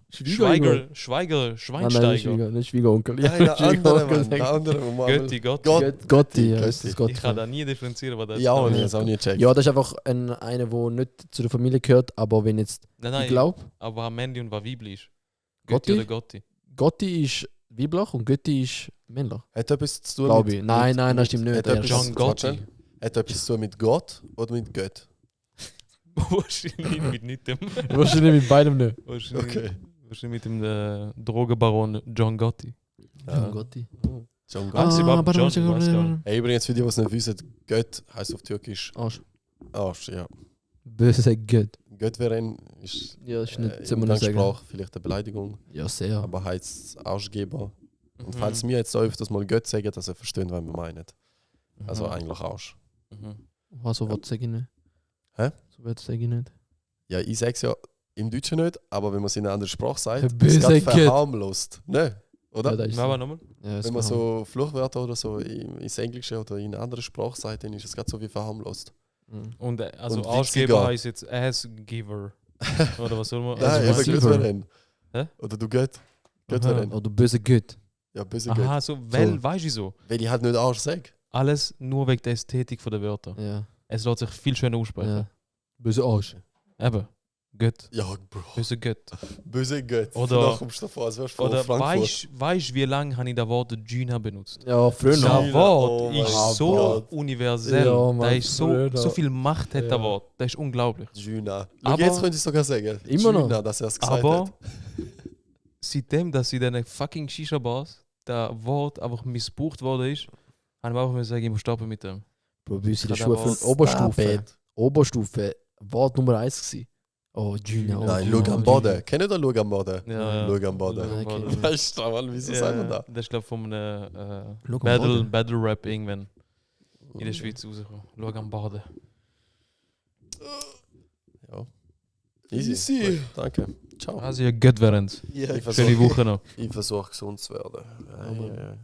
Speaker 3: Schwieger.
Speaker 2: Schweinsteiger.
Speaker 3: Nicht Schwiegeronkel.
Speaker 1: Nein, der andere,
Speaker 3: Schwiegeronkel
Speaker 1: Mann. Der andere, wo man
Speaker 2: Götti, Gott.
Speaker 3: Gotti, ja,
Speaker 1: Götti.
Speaker 3: das ist Gott.
Speaker 2: Ich kann da nie differenzieren, was das
Speaker 1: Ja, und
Speaker 2: ist.
Speaker 1: ich habe es auch nie gecheckt.
Speaker 3: Ja, das ist einfach einer, der nicht zu der Familie gehört, aber wenn jetzt,
Speaker 2: Nein,
Speaker 3: ich glaube,
Speaker 2: aber was männlich und was weiblich ist.
Speaker 3: Gotti?
Speaker 2: Götti oder Gotti?
Speaker 3: Gotti ist weiblich und Götti ist männlich.
Speaker 1: Hat etwas zu tun
Speaker 3: Glaube ich. Nein, das stimmt nicht.
Speaker 1: Hat
Speaker 3: Er
Speaker 1: etwas,
Speaker 3: ist-
Speaker 2: John Gotti.
Speaker 1: Warte, hat etwas zu tun mit Gott oder mit Gott?
Speaker 2: Wahrscheinlich mit nicht dem.
Speaker 3: Wahrscheinlich mit beidem nicht.
Speaker 2: Wahrscheinlich,
Speaker 1: Okay.
Speaker 2: wahrscheinlich mit dem Drogenbaron John Gotti.
Speaker 3: John Gotti.
Speaker 1: John Gott.
Speaker 2: Ah, sie überhaupt
Speaker 3: warte,
Speaker 2: John,
Speaker 3: warte,
Speaker 2: ich weiß gar nicht.
Speaker 1: Hey, übrigens, für die, die es nicht wissen, Gott heißt auf Türkisch
Speaker 3: Arsch.
Speaker 1: Arsch, ja.
Speaker 3: Böse Gott.
Speaker 1: Göttweren ist
Speaker 3: Ja, ist nicht, soll
Speaker 1: in
Speaker 3: man nicht sagen.
Speaker 1: Umgangssprache vielleicht eine Beleidigung,
Speaker 3: Ja, sehr.
Speaker 1: aber heißt Arschgeber. Und
Speaker 2: Mhm.
Speaker 1: falls wir jetzt öfters mal Gött sagen, dass ihr versteht, was wir meinen. Also
Speaker 2: Mhm.
Speaker 1: eigentlich Arsch.
Speaker 2: Mhm.
Speaker 3: So was sage ich nicht.
Speaker 1: Hä?
Speaker 3: So was sage ich nicht.
Speaker 1: Ja, ich sage es ja im Deutschen nicht, aber wenn man es in einer anderen Sprache sagt, ist
Speaker 3: Böse
Speaker 1: es gerade
Speaker 3: Gött.
Speaker 1: verharmlost. Ne? Oder?
Speaker 3: Ja, das ist
Speaker 2: Aber
Speaker 3: so.
Speaker 2: nochmal.
Speaker 3: Ja, das
Speaker 1: Wenn man
Speaker 3: kann
Speaker 1: so Fluchwörter oder so ins Englische oder in eine andere Sprache sagt, dann ist es gerade so wie verharmlost.
Speaker 3: Mhm.
Speaker 2: Und also
Speaker 1: Und
Speaker 2: Arschgeber
Speaker 1: witziger.
Speaker 2: heißt jetzt Ass-Giver. Oder was soll man?
Speaker 1: Nein,
Speaker 3: Also
Speaker 1: eben
Speaker 3: Receiver.
Speaker 1: Göttweren.
Speaker 2: Hä?
Speaker 1: Oder du Gött. Göttweren.
Speaker 3: Oh, du böse Gött.
Speaker 1: Ja, böse Gött.
Speaker 2: Aha, so, weil, weißt du so.
Speaker 1: Wenn ich halt nicht Arsch sage.
Speaker 2: Alles nur wegen der Ästhetik der Wörter.
Speaker 3: Ja.
Speaker 2: Es lässt sich viel schöner aussprechen.
Speaker 3: Ja. Böse Arsch.
Speaker 2: Eben. Gött.
Speaker 1: Ja, Bro.
Speaker 2: Böse Gött.
Speaker 1: Böse Gött.
Speaker 2: Oder-
Speaker 1: Danach kommst du davor, als wärst du von
Speaker 2: Oder
Speaker 1: Frankfurt.
Speaker 2: weißt du, wie lange habe ich das Wort Gina benutzt?
Speaker 3: Ja, früher
Speaker 2: Das
Speaker 3: noch.
Speaker 1: Gina.
Speaker 2: Wort
Speaker 1: Oh mein
Speaker 2: ist so
Speaker 1: Gott.
Speaker 2: universell.
Speaker 3: Ja, Mann,
Speaker 2: da ist
Speaker 3: früher.
Speaker 2: so viel Macht hat
Speaker 3: Ja.
Speaker 2: das Wort. Das ist unglaublich.
Speaker 1: Gina.
Speaker 2: Aber-
Speaker 1: Schau, jetzt könnte ich sogar sagen.
Speaker 3: Immer noch.
Speaker 1: Gina, dass er es gesagt
Speaker 2: Aber
Speaker 1: hat.
Speaker 2: seitdem, dass in diesen fucking Shisha-Bars das Wort einfach missbraucht worden ist, habe ich mir einfach sagen, ich muss stoppen mit dem.
Speaker 3: Bro, bei uns in der
Speaker 2: Ich
Speaker 3: Schule
Speaker 2: kann
Speaker 3: für Oberstufe.
Speaker 1: Stop
Speaker 3: Oberstufe. Wort Nummer 1 gewesen. Oh, Gina. Oh,
Speaker 1: Nein,
Speaker 3: Gina,
Speaker 1: schau am
Speaker 3: Gina.
Speaker 1: Boden. Kennt ihr Schau am Boden?
Speaker 2: Ja,
Speaker 1: Schau am Boden.
Speaker 3: Nein, kenn ich nicht.
Speaker 1: Weißt du, Mann, wieso sagen wir da?
Speaker 2: Das ist, glaube ich, von einem
Speaker 3: Schau am Boden.
Speaker 2: Battle Rap irgendwann in der Schweiz rausgekommen. Schau am Baden.
Speaker 1: Ja. Easy. Gut, danke. Ciao.
Speaker 2: Also, ihr Gött während.
Speaker 1: Ich
Speaker 2: Schöne
Speaker 1: versuche
Speaker 2: Woche noch.
Speaker 1: gesund zu werden. Ja, ja, ja.